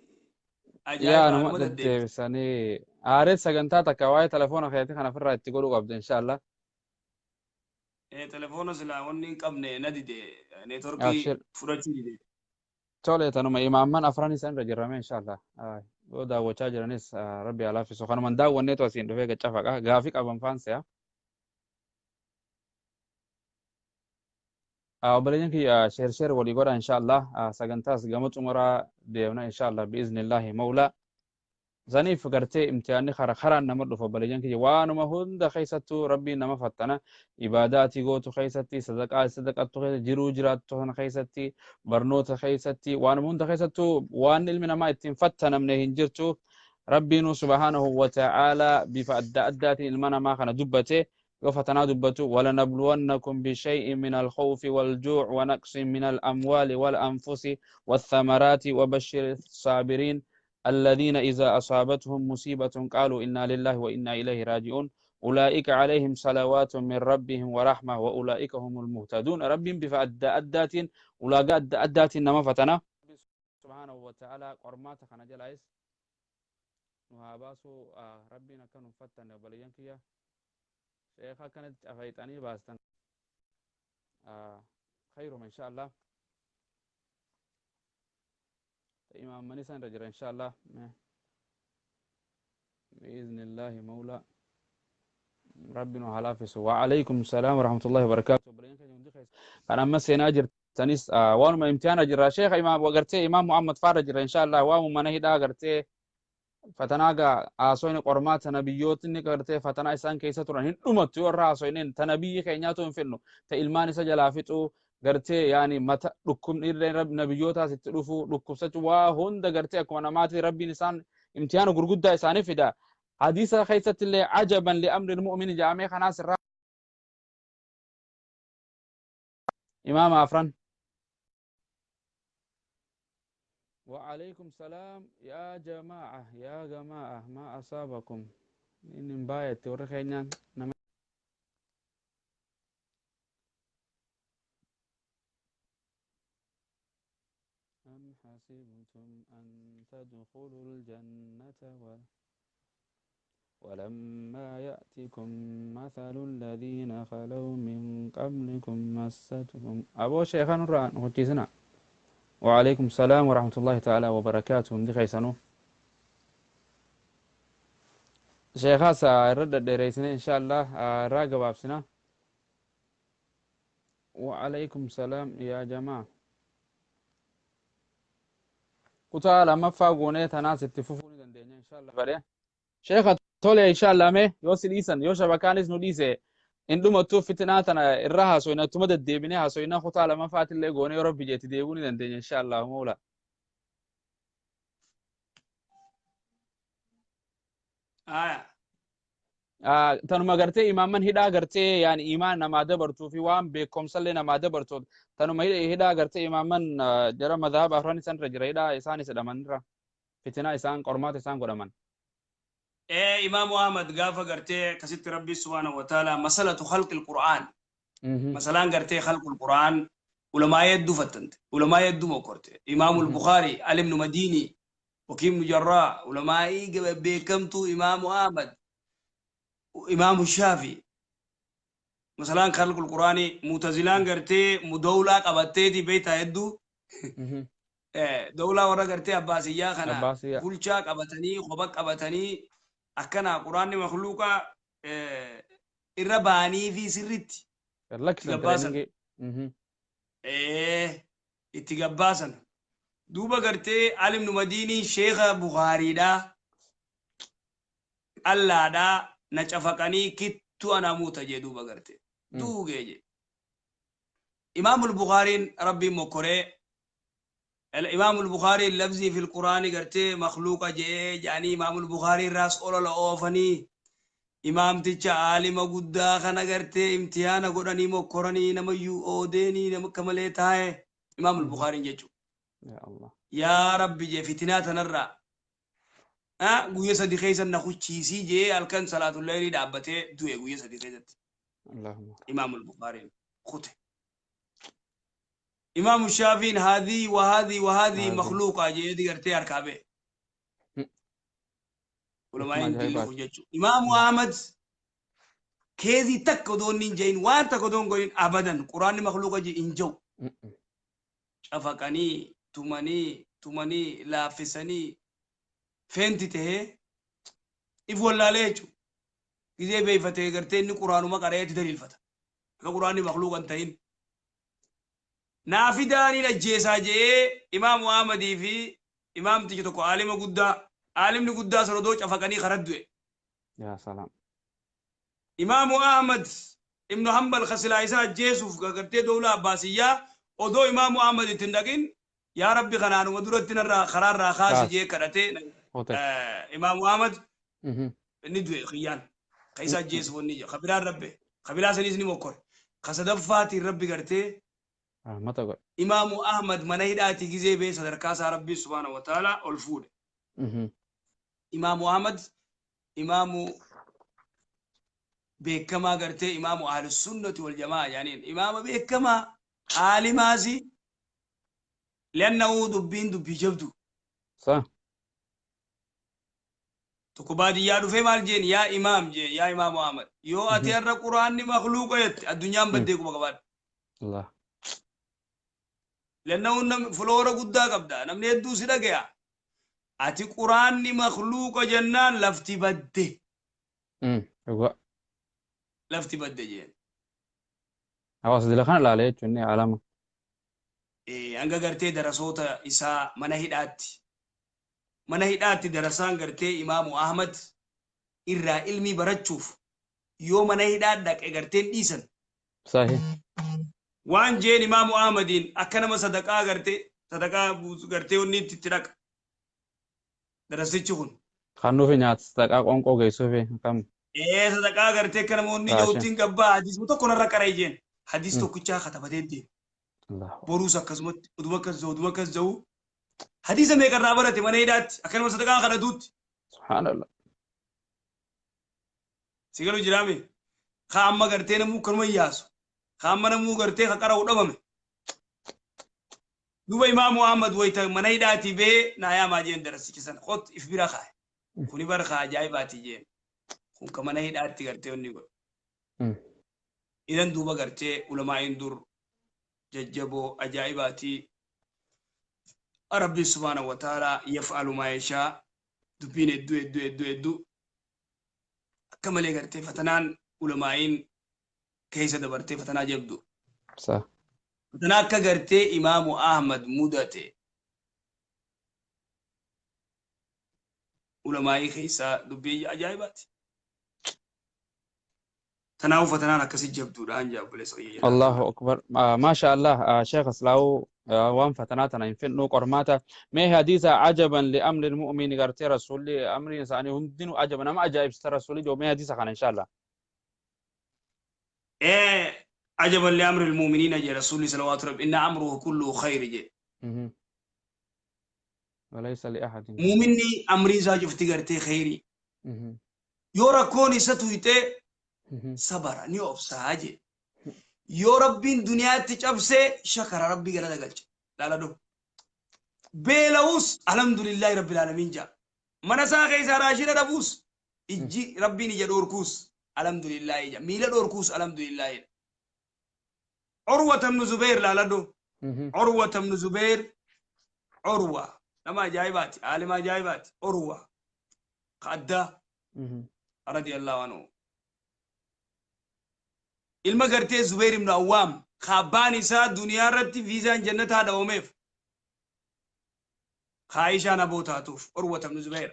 yaa ajaa'iba numa anuma deddeebisa. deddeebisanii aaree sagantaa takka waa'ee telefoona keetii kana ofirraa itti godhuu qabda inshallah. Telefoona silaa wanni hin qabne na dide, neetworkii Abshir. fudhachuu dide. Tole, tanuma imaamman afran isaan irra jirrame inshallah. Yoo daawwachaa jiranis Rabbi haa laaffisu. Kanuman daawwanneetu asiin dhufee gaccafaqa. Gaafii qaban faanse'a. Obboleeyyan kiyya, share share walii godha inshallah. Sagantaas gama xumuraa deemna inshallah biiznillahi mawlaa. Saniif gartee imtihaanni kara karaan nama dhufa, obboleeyyan kiyya, waanuma hunda keessattuu Rabbiin nama fattana. Ibaadaa ati gootu keessatti, sadaqaa sadaqattu keessatti, jiruu jiraattu sana keessatti, barnoota keessatti, waanuma hunda keessattuu waan ilmi namaa ittiin fattanamne hin jirtu. Rabbiinuu subhaanahu wa ta'aalaa bifa adda addaatiin ilma namaa kana dubbate. Yoo fatanaa dubbatu, walanabluwannakum bishay'in min alkhawfi waljuuc wa naqsin min alamwaali walanfusi wathamaraati wabashiri saabiriin الذين إذا أصابتهم مصيبة قالوا إنا لله وإنا إليه راجعون أولئك عليهم صلوات من ربهم ورحمة وأولئك هم المهتدون. رب بفا أدى أدات أولاق أدى أدات نما فتنا سبحانه وتعالى قرمات خنا جلايس نهاباسو. ربنا كانوا فتن بلينكيا شيخا كانت أفايتاني باستن. خير إن شاء الله. إمام منيسان رجل إن شاء الله بإذن الله مولى ربنا هلافس. وعليكم السلام ورحمة الله وبركاته. كان أما سينا jirtanis waanuma imtihaana jirra. Sheekha imaam gartee Imaam Muhammad faara jira inshallah. Waanuma mana hidhaa gartee fatanaa gaa haasoyni qormaata nabiyyootni gartee fatanaa isaan keessa turan hin dhumattu yoo irraa haasoyneen. Ta nabiyyi keenyaatu hin fidnu, ta ilmaan isa jalaa fixuu gartee, yaani mata dhukkubni illee nabiyyootaas itti dhufu, dhukkubsachuu, waa hunda gartee akkuma namaati Rabbiin isaan imtihaana gurguddaa isaanii fida. Hadiisa keessatti illee ajaban li amri mu'mini jedhamee kanaas irraa imaama afran. وعليكم السلام يا جماعة، يا جماعة، ما أصابكم إن بايت ورخينا. أم حسبتم أن تدخلوا الجنة ولما يأتكم مثل الذين خلوا من قبلكم مستهم أبو شيخان الران وكيسنا. وعليكم السلام ورحمة الله تعالى وبركاته. دي خيسانو شيخا سأرد دريسنا إن شاء الله راقب أبسنا. وعليكم السلام يا جماعة. Kutaa lammaffaa goonee tanaas itti fufuu ni dandeenya inshallah. Bare sheekha, tole, inshallah. Mee yoo si dhiisan, yoo shabakaanis nu dhiise, hin dhumattuu fitinaa tana irra haasoyna, ittuma deddeebinee haasoyna. Kutaa lammaffaatillee goonee yoo Rabbi jeetti deebuu ni dandeenya inshallah mawla. Aya. Tanuma gartee imaaman hidhaa gartee yaani imaan namaa dabartuu fi waan beekumsallee namaa dabartu, tanuma hidhaa gartee imaaman jara madhaba afran isaan irra jira, hidhaa isaanis hidhamanirra fitinaa isaan qormaata isaan godhaman. Ee, Imaamu Ahmad gaafa gartee akkasitti Rabbi subhaanahu wa ta'ala masalatu khalqil Qur'aan, masalaan gartee khalqul Qur'aan ulamaa hedduu fattante, ulamaa hedduu mokkorte. Imaamul Bukhaari, Ali ibn Madiini, Wakii ibn Jarraa, ulamaa'ii beekamtuu Imaamu Ahmad, Imaamu Shaafi. Masalaan khalqul Qur'aanii Mutazilaan gartee mudawlaa qabatteeti beektaa hedduu. Dawlaa warra gartee Abbaasiyyaa kana Abbaasiyyaa. Bulchaa qabatanii kopha qabatanii akkana Quraanni makluuqa irra ba'anii fi sirritti Lakkisan gabbaasan. Training. Itti gabbaasan. Duuba gartee Ali ibn Madiinii sheekha Bukaariidhaa allaadhaa na cafaqanii kittu ana muta jee duuba gartee duugee jee. Imaamul Bukaariin Rabbiin mokkoree Imaamul Bukaariin lafzii fil Quraani gartee makluuqa jee jedhanii Imaamul Bukaarii irraas olola oofanii imaamticha aalima guddaa kana gartee imtihaana godhanii mokkoranii namayyuu oodeenii nama akka malee taa'e Imaamul Bukaariin jechuudha. Ya Allah. Yaa Rabbi jee, fitinaa tanarraa guyya 3 keessa na kuchiisii jee, halkan salaatulleelii dhaabbatee du'e guyya 3 keessatti. Allahumma. Imaamul Bukaariin kute. Imaamu Shaafiin haadhii wa haadhii wa haadhii Haadhii. makluuqaa jee gartee harkaa ba'e. Ulamaa'iin dilli Ajaa'ibaati. kun jechuudha. Imaamu Ahmad keezii takka odoo inni hin jehin, waan takka odoo hin godhin, abadan Quraanni makluuqa jee hin jiru. Cafaqanii tumanii tumanii laaffisanii feenti tahee if wallaalee jechuudha. Gizee beeyfatee gartee inni Quraanuma qareetti daliilfata. Akka Quraanni makluuqa hin ta'in. Naafidaaniin ajjeesaa je'ee Imaamu Ahmadii fi imaamtichi tokko aalima guddaa, aalimni guddaa sana odoo cafaqanii karaa du'e. Yaa salaam. Imaamu Ahmad ibnu Hanbal kasilaa isaa ajjeesuuf gartee dowlaa Abbaasiyyaa odoo Imaamu Ahmad itti hin dhaqin, yaa Rabbi kanaanuma duratti narraa karaarraa kaasi Kaasi. jee kadhatee Hote. Imaamu Ahmad inni du'e kiyyaan ka isa ajjeesuuf inni ka biraan rabbe ka biraa saniis ni mokkore ka sadaffaatiin Rabbi gartee Rahmata godhe. Imaamu Ahmad mana hidhaatii gizee bee sadarkaa isaa Rabbi subhaanahu wa ta'ala ol fuudhe. Imaamu Ahmad imaamu beekamaa gartee imaamu Ahlusunnati wal jamaa jedhaniin, imaama beekamaa aalimaasi, li'annahu dubbiin dubbii jabdu. Sa. Tokko baadiyyaa dhufee maal jeen, yaa imaam jeen, yaa Imaamu Ahmad, yoo ati har'a Quraanni makluuqa jette addunyaan baddee quba qabaadha. Allah. Li'annahu nam fuloora guddaa qabda, namni hedduu si dhagaya. Ati Quraanni makluuqa jennaan lafti badde. Dhugaa. Lafti badde jeen. Hawaasa dila kana ilaalee jechuun ni alama. Hanga gartee darasoota isaa mana hidhaatti darasaan gartee Imaamu Ahmad irraa ilmii barachuuf yoo mana hidhaa dhaqe garteen dhiisan. Sahih. Waan jeen Imaamu Ahmadiin akka nama sadaqaa gartee sadaqaa buusu gartee wanni itti dhaqa. Darasichi kun. Kan nuufi nyaata sadaqaa qoonqoo geessuufi akkam. Ee, sadaqaa gartee akka namoonni Raashin. jiruuttiin gabbaa hadiisuma tokko narra qara'e jeen. Hadiis tokkichaa katabatee deema. Allah. Boruus akkasumatti oduma akkas jiru oduma akkas jiru. Hadiisa meeqarraa barate mana hidhaatti akka nama sadaqaa kadhatuutti. Subhaanallah. Si galu jiraame. Ka amma gartee namuu kanuma yaasu. Ka amma namuu gartee ka qara'u dhabame. Duuba Imaamu Ahmad wayita mana hidhaatii bee naa yaamaa jeen darasicha sana. Qot if bira kaa'e. Kuni bara ka ajaa'ibaati jeen. Kun ka mana hidhaatti gartee wanni godhe. Idan duuba gartee ulamaa'iin dur jajjaboo ajaa'ibaati. Rabbi subhaanahu wa ta'ala yaf'alu maa yashaa, dubbiin hedduu hedduu hedduu hedduu akka malee gartee fatanaan ulamaa'iin keessa dabartee fatanaa jabdu. Sa. Fatanaa akka gartee Imaamu Ahmad mudate ulamaa'ii keessaa dubbii ajaa'ibaati. Tanaafuu fatanaan akkasii jabduudhaan jaa obboleessa kiyya jedha. Allahu akbar. Maasha Allah, Sheekh Aslaawu, waan fatanaa tana hin fidnu qormaata. Mee hadiisa ajaban li amri mu'mini gartee rasuulli amriin isaanii hundinuu ajaba nama ajaa'ibsita rasuulli jiru, mee hadiisa kana inshallah. Ajaban li amri almu'miniina jee rasuulli salawaatu rabbi, inna amruhu kulluhu khayri jee. Walaysa li ahadin. Muuminni amrii isaa cufti gartee khayrii. Yoo rakkoon isa tuyxee sabara, ni obsaa jee. Yoo Rabbiin duniyaatti cabsee shakara, Rabbii galata galcha. Laaladhu. Beela'us alhamdulillaahi rabbil aalamiin jaa. Mana isaa keessaa raashina dhabuus, ijji Rabbiin ija dhoorkuus alhamdulillaahi jaa. Miila dhoorkuus alhamdulillaahi. Urwata ibnu Zubeer laaladhu. Urwata ibnu Zubeer, Urwa nama ajaa'ibaati, aalima ajaa'ibaati. Urwa ka addaa radiyallahu anhu. Ilma gartee Zubeer ibnu Awwaam, ka abbaan isaa duniyaa irratti viizaan jannataa dhawameef, ka Aishaan aboo taatuuf, Urwata ibnu Zubeer.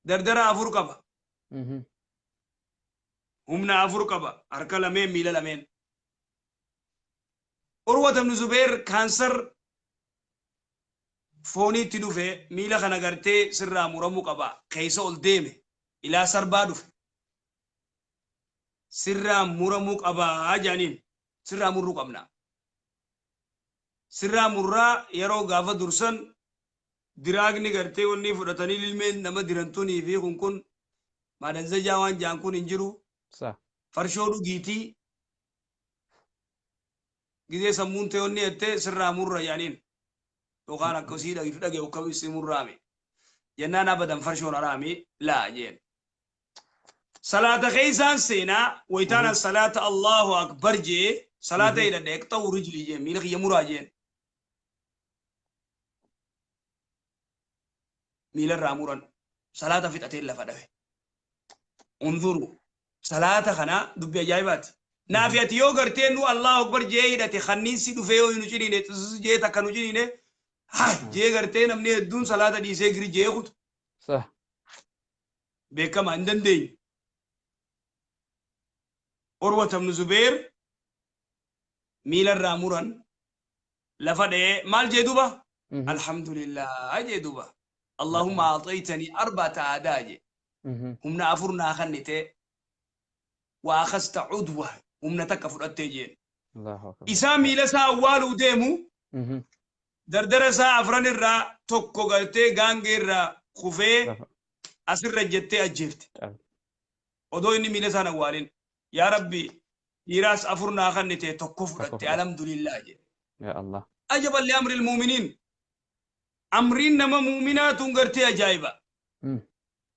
Dardara afur qaba. Humna afur qaba. Harka lameen, miila lameen. Urwata ibnu Zubeer kaansar fooniitti dhufe, miila kana gartee sirraa muramuu qaba. Keessa ol deeme. Ilaa sarbaa dhufe. Sirraa muramuu qaba jedhaniin. Sirraa murruu qabna. Sirraa murraa yeroo gaafa dursan diraagni gartee wanni fudhatanii lilmeen nama dirantunii fi kun maadanzajaa waan jaan kun hin jiru. Farshoo dhugiitii gizee sammuun ta'e wanni jettee sirraa murra jedhaniin. Yookaan akkasii dhage ukkamisi murraame. Jennaan abadan farshoon haraami laa jeen. Salaata keessaan seenaa wayitaanan salaata Allahu akbar jee salaata hidhadhe, iqxa'u rijlii jeen, miila kiyya muraa jeen. Miila irraa muran, salaata fixatee lafa dhawe. Unzuru salaata kana, dubbi ajaa'ibaati. Naafi ati yoo gartee nu Allahu akbar jee hidhate, kanniinsi dhufee yoo nu ciniine xisis jee takka nu ciniine ha jee gartee namni hedduun salaata dhiisee giri jee kutu. Beekama hin dandeenye. Urwata ibn Zubeer miila irraa muran, lafa dha'ee maal jee duba? Alhamdulillah jee duba. Allahumma a'taytanii arba'ata aadaa jee. Humna afur naa kennite, wa akhasta udwa, humna takka fudhattee jeen. Allahu akbar. Isaa miila isaa awwaaluu deemu, dardara isaa afran irraa tokko gartee gaangee irraa kufee Lafa asirra jettee ajjeefte. Cabe. Odoo inni miila isaan awwaalin. Yaa Rabbi, dhiiraas afur naa kennite, tokko fudhatte, fudhatte. Alhamdulillah jee. Ya Allah. Ajaban li amri muuminiin. Amriin nama muuminaa tun gartee ajaa'iba.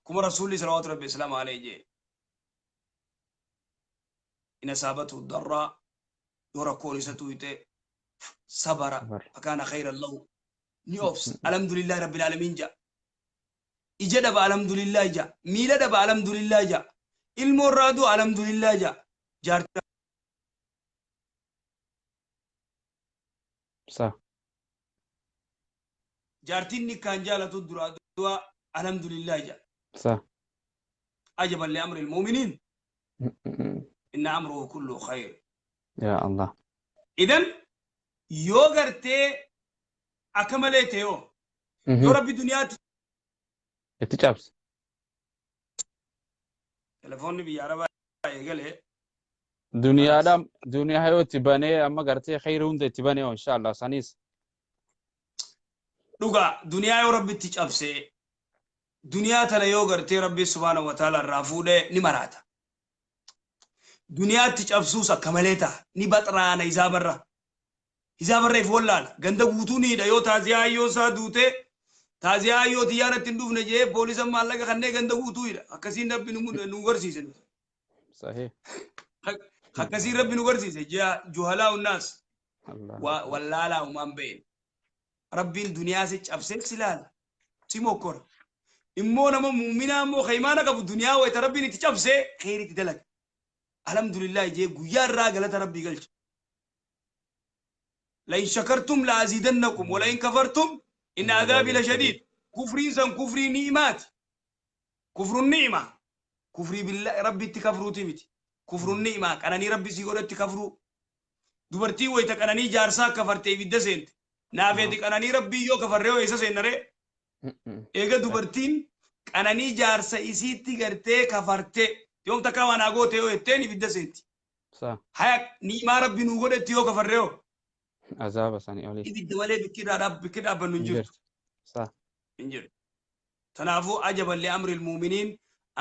Kuma Rasuulli salawaatu Rabbi islaama alayhi jee. In asaabatu darraa, yoo rakkoon isa tuyte, sabara Sabar. fakaana khayran lahu, ni obsa, alhamdulillahi rabbil aalamiin ja. Ija dhaba, alhamdulillahi ja. Miila dhaba, alhamdulillahi ja. Ilmoo irraa du'a, alhamdulillahi ja. Jaartii Jaartiin nikkaan jaalatu duraa du'a, alhamdulillahi ja. Ajaban li amri almu'miniin, inna amruhu kullu khayr. Ya Allah. Idan yoo gartee akka malee ta'e yoo yoo Rabbi duniyaatti Itti cabse. Telefoonni biyya arabaa eegalee. Duniyaadhaan duniyaa yoo itti banee amma gartee khayri hunda itti banee inshallah sanis. Dhugaa, duniyaa yoo Rabbi itti cabsee, duniyaa tana yoo gartee Rabbi subhaanahu wa ta'ala irraa fuudhee, ni maraata. Duniyaatti cabsuus akka malee ta'a, ni baxraana, hisaabarra hisaabarra if wallaala, ganda guutuu ni hidha. Yoo taaziyaa hayyoo isaa duutee, taaziyaa hayyoo xiyyaanatti hin dhufne jee poolisa maallaqa kanneen ganda guutuu hidha. Akkasiin Rabbi nu garsiise nuti. Akkasiin Rabbi nu garsiise juhalaa unnaas. Allah. Wallaalaa umaan ba'een Rabbiin duniyaa si cabsee si laala, si mokkora. Immoo nama muuminaa immoo ka imaana qabu, duniyaa wayita Rabbiin itti cabsee kheyritti dalaga, alhamdulillah jee guyyaa irraa galata Rabbii galcha. La in shakartum la azidannakum wa la in kafartum inna adaabi la shadiid. Kufriin san kufrii ni'imaati, kufrun ni'ima, kufrii billah Rabbitti kafruuti miti, kufrun ni'imaa, qananii Rabbi si godhatti kafruu. Dubartii wayita qananii jaarsaa kafarte ibidda seente. Naafeeti qananii Rabbii yoo kafarree yoo eessa seennaree? Eega dubartiin qananii jaarsa isiitti gartee kafarte, yoom takkaa waan haa goote yoo jetteen, ibidda seenti. Haya, ni'imaa Rabbi nuu godhetti yoo kafarree hoo? Azaaba sanii olii. Ibidda malee bikki dhaabbannu hin Hin jirtu. jirtu. Hin jirtu. Tanaafuu ajaban li amri almu'miniin,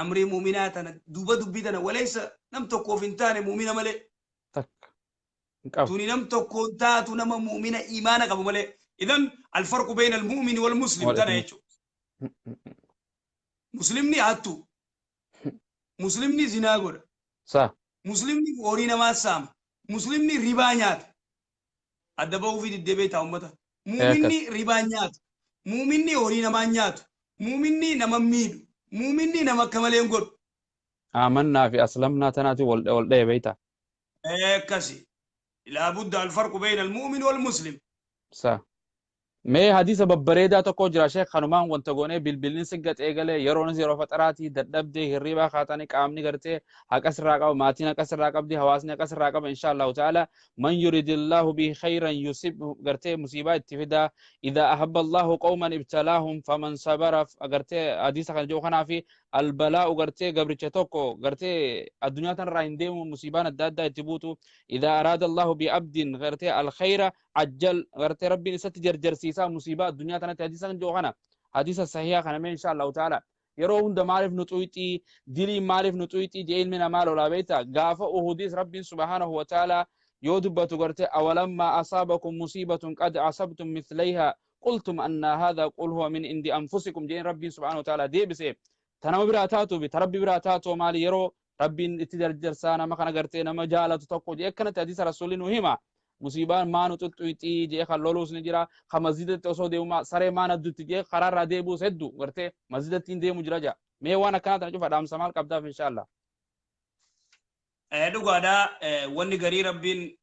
amrii mu'minaa tana duuba dubbii tana walaysa nam tokkoof hin taane mu'mina malee. Takka hin qabu. Tuni nam tokko hin taatu nama mu'mina iimaana qabu malee. Idan alfarqu bayna almu'mini wal muslim Wal tana ismi. jechuudha. Muslimni hattu. Muslimni zinaa godha. Sa. Muslimni horii namaa saama. Muslimni ribaa nyaata. Adda bahuufii diddee beektaa uummata. Muuminni ribaa nyaatu. Muuminni horii namaa nyaatu. Muuminni nama miidhu. Muuminni nama akka malee hin godhu. Aamannaa fi aslamnaa tanaatu wal wal dha'e beektaa. Akkasi. Laabudda alfarqu bayna almu'min wal muslim. Sa. Mee hadiisa babbareedaa tokko jira sheek, kanumaan wanta goonee bilbilni sigga eegalee, yeroonis yeroo faxaraatii dadhabdee hirribaa kaatanii, qaamni gartee haqa sirraa qaba, maatiin haqa sirraa qabdi, hawaasni haqa sirraa qaba. Insha Allahu ta'ala, man yuridillahu bihi khayran yusib, gartee musiibaa itti fidaa. Idhaa ahabba Allahu qawman ibtalaahum faman sabara, gartee hadiisa kana jiru kanaafi albalaa'u gartee gabricha tokko gartee addunyaa tanarraa hin deemu musiibaan adda addaa itti buutu. Idhaa araada Allahu bi abdin gartee alkhayra ajjal, gartee Rabbiin isatti jarjarsiisaa musiibaa addunyaa tanatti. Hadiisa kan jiru kana, hadiisa sahihaa kana, mee insha Allahu ta'ala yeroo hunda maaliif nu xuyxii diliin, maaliif nu xuyxii jee ilmi namaa lolaa beekta. Gaafa Uhudis Rabbiin subhaanahu wa ta'ala yoo dubbatu gartee awalammaa asaabakum musiibatun qad asabtum mithlayha qultum anna hadha qul huwa min indi anfusikum jeen Rabbiin subhaanahu wa ta'ala deebise. Ta nama biraa taatu ta Rabbi biraa taatu maali yeroo Rabbiin itti jarjarsaa nama kana gartee nama jaalatu tokko jee akkanatti hadiisa Rasuulli nu hima. Musiibaan maa nu xuxxuxii jee kan loluus ni jira, kan masjidatti osoo deemu saree maa naddutti jee karaarraa deebi'uus hedduu gartee masjidatti hin deemu jira jaa. Mee waan akkanaa tana cufa dhaamsa maal qabdaaf insha Allah? Dhugaadha, wanni garii Rabbiin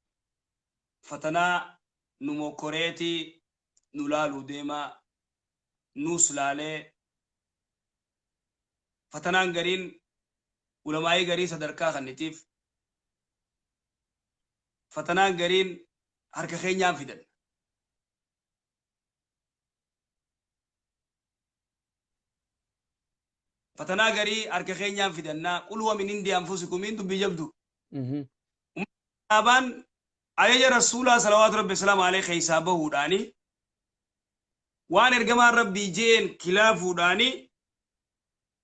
fatanaa nu mokkoreeti nu laaluu deema, nuus laalee fatanaan gariin ulamaa'ii garii sadarkaa kannitiif, fatanaan gariin harka keenyaan fidan. Fatanaa garii harka keenyaan fidannaa. Qul huwa min indi anfusikumiin dubbii jabdu. Sahaabaan ajaja Rasuulaa salawaatu Rabbi salaamu alayhi keessaa bahuudhaani, waan ergamaan Rabbii jeen kilaafuudhaani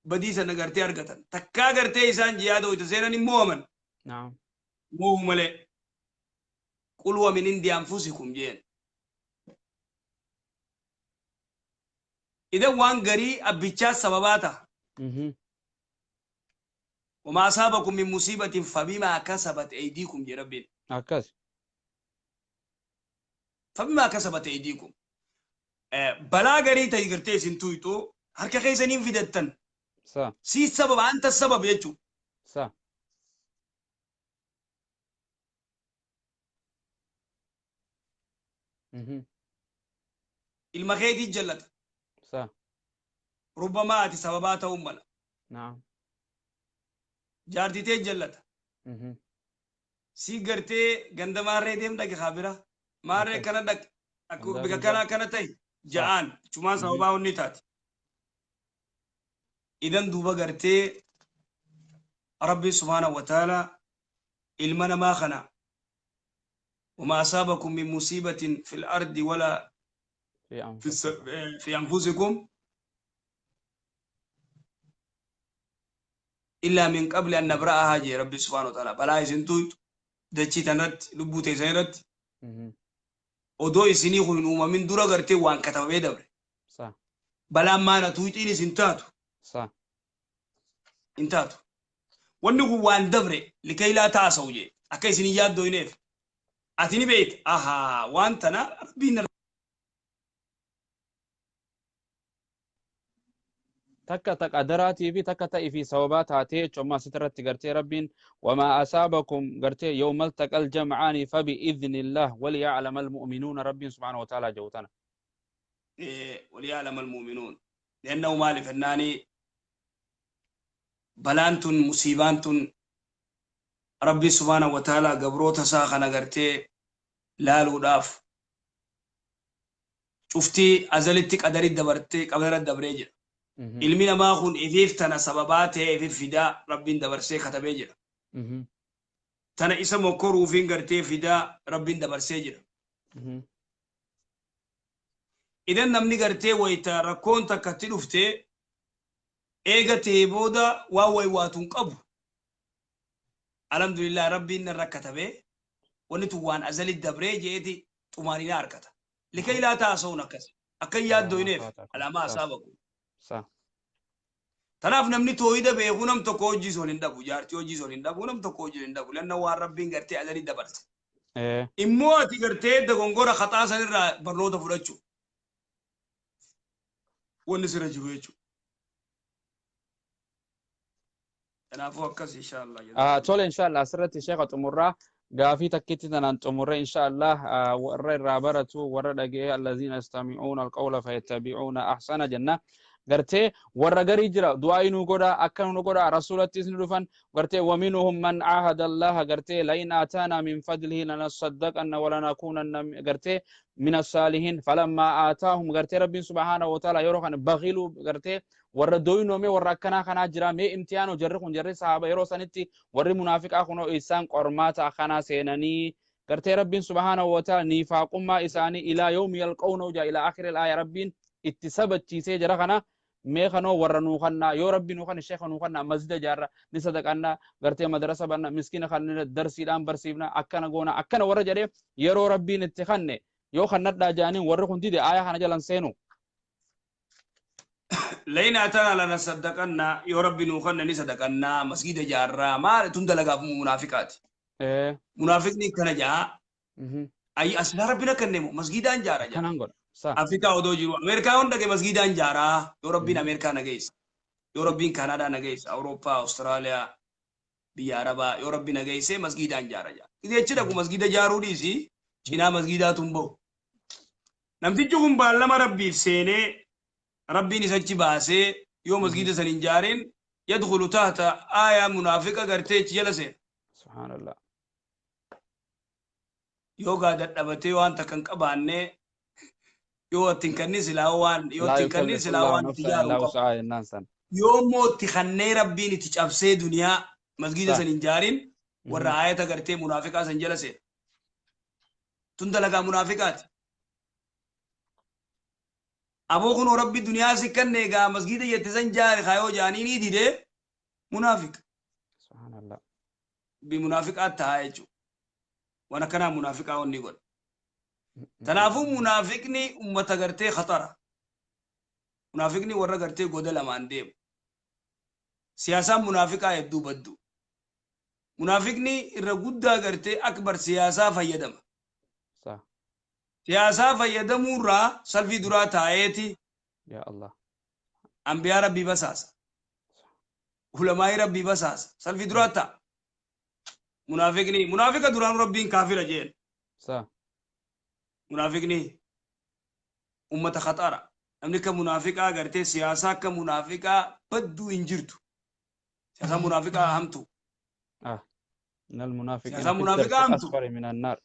badii sana gartee argatan. Takkaa gartee isaan jihaada hoyta seenan hin mo'aman. Mo'u malee. Qul huwa min indi anfusikum jeen. Idan waan garii abbichaa sababaa ta'a. Wamaa asaabakum min musiibatin fabimaa kasabat aydiikum jee Rabbiin. Akkas. Fabimaa kasabat aydiikum. Balaa garii ta'e gartee isin tuyxu harka keessaniin fidattan. Sa. Si sababa, anta sabab jechuudha. Sa. Ilma keetii jallata. Sa. Rubbamaa ati sababaa ta'uu mala. Naam. Jaartii tee jallata. Si gartee ganda maarree deem dhaqe kaabira. Maarree kana dhaqe. Gandaa Bika gandaa. kana akkana ta'e ja'aan chumaan sababaa wanni taate. Idan duuba gartee Rabbi subhaanahu wa ta'ala ilma namaa kana وما أصابكم من مصيبة في الأرض ولا في في, أنفسكم. في أنفسكم إلا من قبل أن نبرأها جي ربي سبحانه وتعالى balaa isin tuytu dachii tanatti lubbuu teessan irratti odoo isinii kun hin uumamin dura gartee waan katabamee dabre. Sa. Balaan maana tuyxiin isin taatu Sa. hin taatu. Wanni kun waan dabre likay laa taasa'u jee akka isin hin yaaddoyneef. Ati ni beekta ahaa waan tana Rabbiin Takka ta qadaraatii fi takka ta'ii fi sababaa taatee jechuun amma asirratti gartee Rabbiin wamaa asaabakum gartee yawmal taqal jam'aani fabi idhnillah waliya'lama almu'minuuna Rabbiin subhaanahu wa ta'ala jedhu tana. وليعلم المؤمنون لأنه maaliif ennaani balaan tun musiibaan tun Rabbi subhaanahu wa ta'ala gabroota isaa kana gartee laaluudhaaf cuftii azalitti qadari dabartee qadara dabree jira. Ilmi namaa kun ifiif tana sababaa ta'e ifiif fidaa Rabbiin dabarsee katabee jira. Tana isa mokkoruufiin gartee fidaa Rabbiin dabarsee jira. Idan namni gartee wayita rakkoon takkatti dhuftee Eega ta'ee booda waan waywaatu hin qabu. Alhamdulillah, Rabbiin narra katabee, wanni tun waan azali dabree jeeti xumaaniina harkata. Likay laa taasa'uun akkas. Akka hin yaaddoyneef alaamaa asaabaku. Tanaaf namni tooyida beeku nam tokko hojii sun hin dhabu. Jaartii hojii sun hin dhabu. Nam tokko hojii hin dhabu. Lanna waan Rabbiin gartee azali dabarse. Immoo ati gartee dogongora kaxaa sanirraa barnoota fudhachuu. Wanni sirra jiru jechuudha. Kanaafuu akkas, inshallah. Tole, inshallah, asirratti sheeka xumurraa gaafii takkitti tanaan xumurre, inshallah. Warra irraa baratu, warra dhaga'ee, الذين يستمعون القول فيتبعون أحسنه jenna. Gartee warra garii jira, du'aa inuu godha, akka nu godha, rasuulattis ni dhufan gartee. ومنهم من عاهد الله gartee لئن آتانا من فضله لنصدقن ولنكونن gartee من الصالحين فلما آتاهم gartee Rabbiin سبحانه وتعالى yeroo kana بخلوا gartee warra doynoome, warra akkanaa kanaa jira. Mee imtihaanoo jarri kun, jarri sahaaba yeroo sanitti, warri munaafiqaa kunoo isaan qormaata akkanaa seenanii gartee Rabbiin سبحانه وتعالى niifaaqummaa isaanii إلى يوم يلقونه jaa, إلى آخر الآية. Rabbiin itti sabachiisee jara kana. Mee kanoo warra nuu kannaa, yoo Rabbi nuu kanne, sheeka nuu kannaa, masjida jaarra, ni sadaqannaa, gartee madrasa banna, miskiina kan darsiidhaan barsiifna, akkana goona, akkana warra jedhee yeroo Rabbiin itti kanne, yoo kannadhaa jaaniin warri kun dide, aayaa kana jalan seenu. لئن آتانا لنصدقن, yoo Rabbi nuu kanne ni sadaqannaa, masgida jaarraa, maal tun dalagaaf munaafiqaati. Munaafiqni kana jaa, ayi asilaa Rabbi na kennemu masgidaan jaara jaa. Kanaan godha. Afrikaa odoo jiru Ameerikaa hunda dhaqe masgidaan jaaraa, yoo Rabbiin Ameerikaa na geesse, yoo Rabbiin Kaanaadaa na geesse, Awurooppaa, Awustiraaliyaa, biyya Arabaa yoo Rabbi na geesse masgidaan jaara jaa. Jechi dhaqu masgida jaaruu dhiisi, cinaa masgidaatu hin bahu. Namtichi kun baallama Rabbiif seenee Rabbiin isachi baasee yoo masgida san hin jaarin يدخل تحت آية munaafiqa gartee achi jala seena. Subhaanallah. Yoo gaa dadhabatee waan takka hin qabaanne, yoo ittiin kannin silaa waan yoo لا ittiin kannin يكلف silaa الله waan itti نفسا jaaru إلا qabu. وسعها jennaan san. Yoo immoo itti kannee Rabbiin itti cabsee duniyaa masgida san hin jaarin, warra aayata gartee munaafiqaa san jala seena. Tun dalagaa munaafiqaati. Aboo kunoo Rabbi duniyaa si kanne egaa masgida jette san jaari kaayoo jaanii ni didee munaafiqa. Subhaanallah. Bi munaafiqaa ta'a jechuudha. Waan akkanaa munaafiqaa wanni godha. Kanaafuu munaafiqni ummata gartee khatara. Munaafiqni warra gartee goda lamaan deemu. Siyaasaan munaafiqaa hedduu baddu. Munaafiqni irra guddaa gartee akbar siyaasaa fayyadama. Siyaasaa fayyadamuurraa salfii duraa taa'eeti Ya Allah. ambiyaa Rabbii basaasa. Ulamaa'ii Rabbii basaasa. Salfii duraa ta'a. Munaafiqni munaafiqa duraan Rabbiin kaafira jeen. Munaafiqni ummata khatara. Namni akka munaafiqaa gartee siyaasaa akka munaafiqaa badduu hin jirtu. Siyaasaa munaafiqaa hamtu. إن المنافقين Siyaasaan في الدرك munaafiqaa hamtu. الأسفل من النار.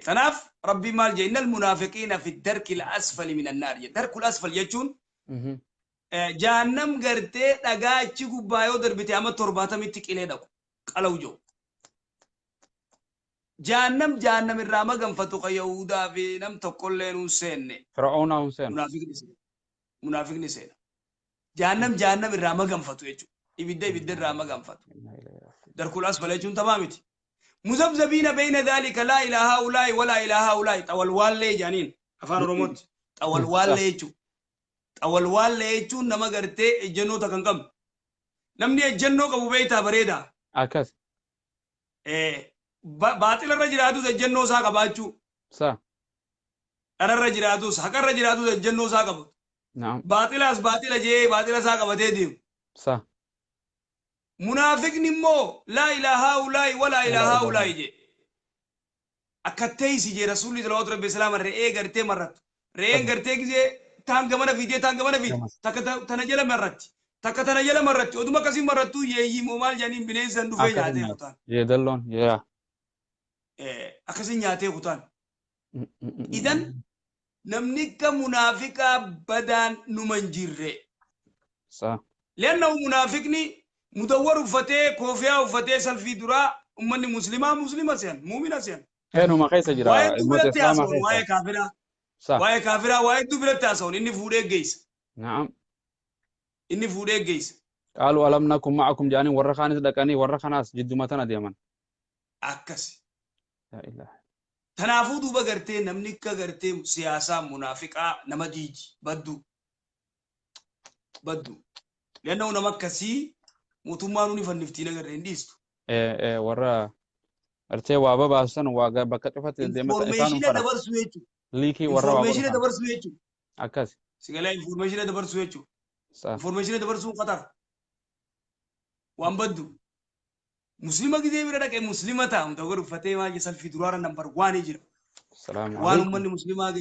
Tanaaf Rabbiin maal jee? إن المنافقين في الدرك الأسفل من النار jee. الدرك الأسفل jechuun jahannam gartee dhagaa achi gubbaa yoo darbite amma 70tti qilee dhaqu qalawu jiru. Jahannam jahannam irraa maganfatu ka Yahudaa fi nam tokkollee nuun seenne. Fir'auna hun seenu. Munaafiqni seena. Munaafiqni seena. Jahannam jahannam irraa maganfatu jechuudha. Ibidda ibidda irraa maganfatu. الدرك الأسفل jechuun taphaa miti. مذبذبين بين ذلك لا إلى هؤلاء ولا إلى هؤلاء xawalwaallee jedhaniin afaan Oromootti. Xawalwaallee jechuudha. Xawalwaallee jechuun nama gartee ejjennoo takka hin qabne. Namni ejjennoo qabu beektaa bareedaa. Akkas. Baaxila irra jiraatus ejjennoo isaa qabaachuu. Dhararra jiraatus, haqarra jiraatus ejjennoo isaa qabu. Baaxilaas baaxila jee baaxila isaa qabatee deemu. Munaafiqni immoo لا إلى هؤلاء ولا إلى هؤلاء jee. Akka teessi jee Rasuulli salawaatu Rabbi salaama re'ee gartee marrattu. Re'een gartee gisee taan gamana fiigee taan gamana fiigee takka tana jala marratti. Takka tana jala marratti. Oduma akkasiin marrattu yeeyyii moo maal jedhaniin bineensan dhufee nyaatee kutaan. Yeedalloon yaa. Akkasiin nyaatee kutaan. Idan namni akka munaafiqaa badaan numa hin jirre. لأنه munaafiqni mudawwar uffatee, koofiyaa uffatee, salfii duraa ummanni muslimaa muslima se'an, muumina se'an. Eenuma keessa jira Waa'ee hedduu ummata biratti islaamaa haasa'uun waa'ee keessa. Kaafiraa. Waa'ee kaafiraa waa'ee hedduu biratti haasa'uun inni fuudhee geessa. Inni fuudhee geessa. Qaaluu alam nakum ma'akum jedhanii warra kaanis dhaqanii warra kanaas jidduma tana deeman. Akkasi. Laa ilaaha. Kanaafuu duuba gartee namni akka gartee siyaasaa munaafiqaa nama diiji baddu. Baddu. Lanna'u nama akkasii mootummaan ni fanniftiin agarree hin dhiistu. Warra gartee waa babaasan waa bakka cufatti deemata isaan Informeeshina dabarsuu jechuudha. Liikii warra waa Informeeshina dabarsuu jechuudha. Akkas. Sigalee informeeshina dabarsuu jechuudha. Informeeshina dabarsuun qatar. Waan baddu. Muslima gizee bira dhaqee muslima ta'a. Hunda godhu uffatee maal salfii duraara nambar waan jira. Waan uummanni muslimaa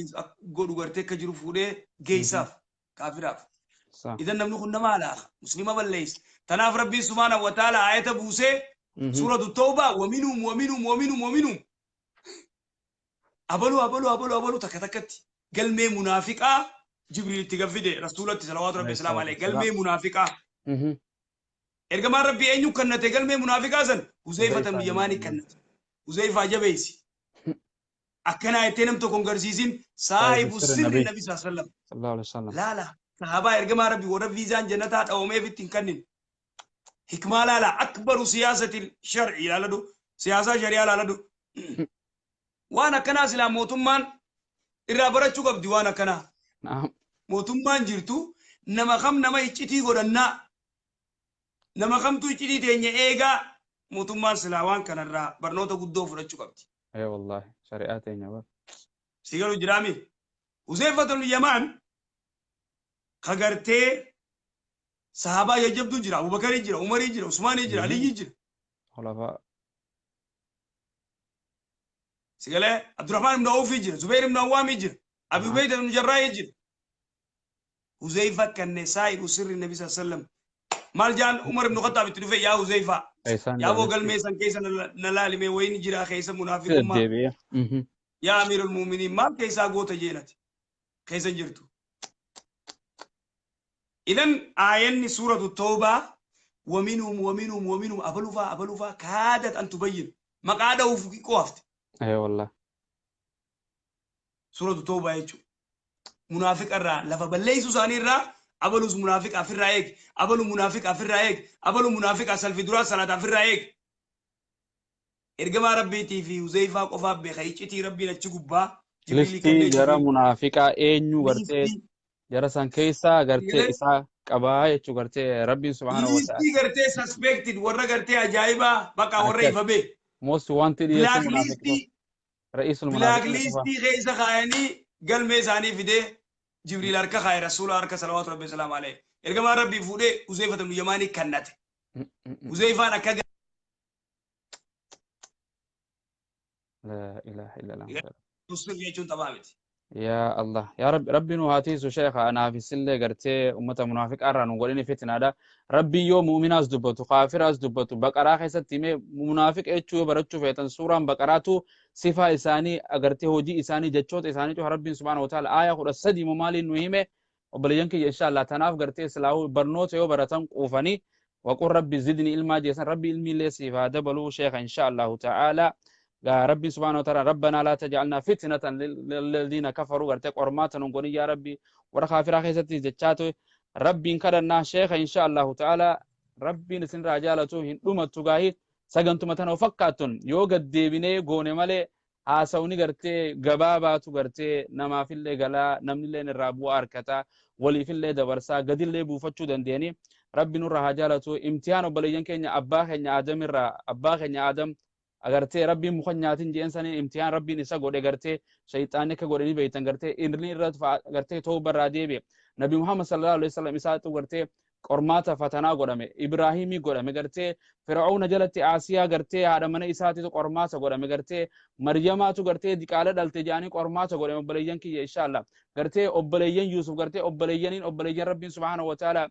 godhu gartee akka jiru fuudhee geessaaf kaafiraaf. Idan namni kun nama alaaka. Muslima balleessa. Tanaaf Rabbiin subhaanahu wa ta'ala ayata buusee suuratu Tawbaa waminhum waminhum waminhum waminhum abaluu abaluu abaluu abaluu takka takkatti galmee munaafiqaa Jibriil itti gaffide rasuulatti salawaatu Rabbi islaam alayhi galmee munaafiqaa. Ergamaan Rabbii eenyu kannate galmee munaafiqaa san Huzeyfata ibn Yamaanii kannate. Huzeyfaa jabeessi. Akkanaa jettee nam tokko hin garsiisin saahibu sirri Nabi sallallahu alaihi wasallam. Laala sahaabaa ergamaa Rabbii warra viizaan jannataa dhawameef itti hin kennin. Hikmaa laala akbaru siyaasati shar'i ilaaladhu siyaasaa shari'aa ilaaladhu. Waan akkanaa silaa mootummaan irraa barachuu qabdi waan akkanaa. Mootummaan jirtu nama kam nama iccitii godhannaa nama kamtu iccitii teenya eegaa mootummaan silaa waan kanarraa barnoota guddoo fudhachuu qabdi. Ee wallaahi shari'aa teenya bar. Si galu jiraami. Huzeyfatul Yamaan ka gartee sahaabaa jajjabduu jira Abubakarii jira Umarii jira Usmaanii jira Aliyyii jira. Khulafaa. Si galee Abdurrahmaan ibn Awfii jira Zubayr ibn Awwaamii jira Abi Ubayda ibn Jarraahii jira. Huzeyfa kanne saahibu sirri Nabi sallallahu alaihi wasallam. Maal jaan Umar ibn Khattaab itti dhufe yaa Huzeyfa. Yaa boo galmee san keessa na laalimee wayini jira keessa munaafiqummaa. Yaa Amiirul Muuminiin maal keessaa goota jeenati keessa jirtu. Idan aayanni suuratu Tawbaa waminhum waminhum waminhum abalufaa abalufaa kaadat an tubayyin maqaa dha'uuf qo'afte. Ee wallah. Suuratu Tawbaa jechuudha. Munaafiqa irraa lafa balleessuu isaanii irraa abalus munaafiqa ofirraa eegi abalu munaafiqa ofirraa eegi abalu munaafiqa salfi duraa salaata ofirraa eegi. Ergamaa Rabbiitii fi Huzeyfaa qofaaf beeka iccitii Rabbiin achi gubbaa. Liftii jara munaafiqaa eenyu gartee jara san keessaa gartee isaa qabaa jechuu gartee Rabbiin subhaanahu wa ta'ala. Liftii gartee suspected warra gartee ajaa'ibaa bakka warra ifa bee. Most wanted Black listii Black listii keessa kaayanii galmee isaanii fidee Jibriil harka kaaye rasuula harka salawaatu Rabbi salaamu alayhi. Ergamaan Rabbii fuudhee Huzeyfata ibn Yamaanii kannate. Huzeyfaan akka La ilaha illallah. Muslim jechuun taphaa miti. Yaa Allah. Yaa Rabbi Rabbi nu haa tiisu sheekha anaaf isillee gartee ummata munaafiqaa irraa nu godhini fitnaadha. Rabbi yoo mu'minaas dubbatu kaafiraas dubbatu baqaraa keessatti himee munaafiqa jechuu yoo barachuu feetan suuraan baqaraatu sifaa isaanii agartee hojii isaanii jechoota isaanii cufa Rabbiin subhaanahu wa ta'ala aayaa 13 moo maaliin nu hime obboleeyyan kiyya insha Allah tanaaf gartee silaahuu barnoota yoo baratan quufanii waqul Rabbi zidni ilmaa jeesan Rabbi ilmi illee siif haa dabaluu sheekha insha Allahu ta'ala. ربي سبحانه وتعالى ربنا لا تجعلنا فتنة للذين كفروا غرتي قرمات نغني يا ربي ورخافرا خيستي جچاتو ربي كدنا شيخ ان شاء الله تعالى ربي نسن راجالتو هندمتو غاهي سغنتو متن وفكاتن يو غديبني غونه مالي haasawni gartee gabaabaatu gartee namaafillee galaa namnillee irraa bu'aa harkataa waliifillee dabarsaa gadillee buufachuu dandeenii rabbi nurra haa jaalatu imtihaan obboleeyyan keenya abbaa keenya aadamirraa abbaa keenya aadam agartee rabbiin muka nyaatin jeen saniin imtihaan rabbiin isa godhe gartee shayxaanni akka godhanii beeytan gartee inni irra gartee tooba irraa deebi'e nabi muhammad sallallahu alaihi wasallam isaatu gartee qormaata fatanaa godhame ibraahimii godhame gartee fir'auna jalatti aasiyaa gartee haadha mana isaatiitu qormaata godhame gartee maryamaatu gartee diqaala dhalte jedhanii qormaata godhame obboleeyyan kiyya inshaallah gartee obboleeyyan yuusuf gartee obboleeyyaniin obboleeyyan rabbiin subhaanahu wa ta'ala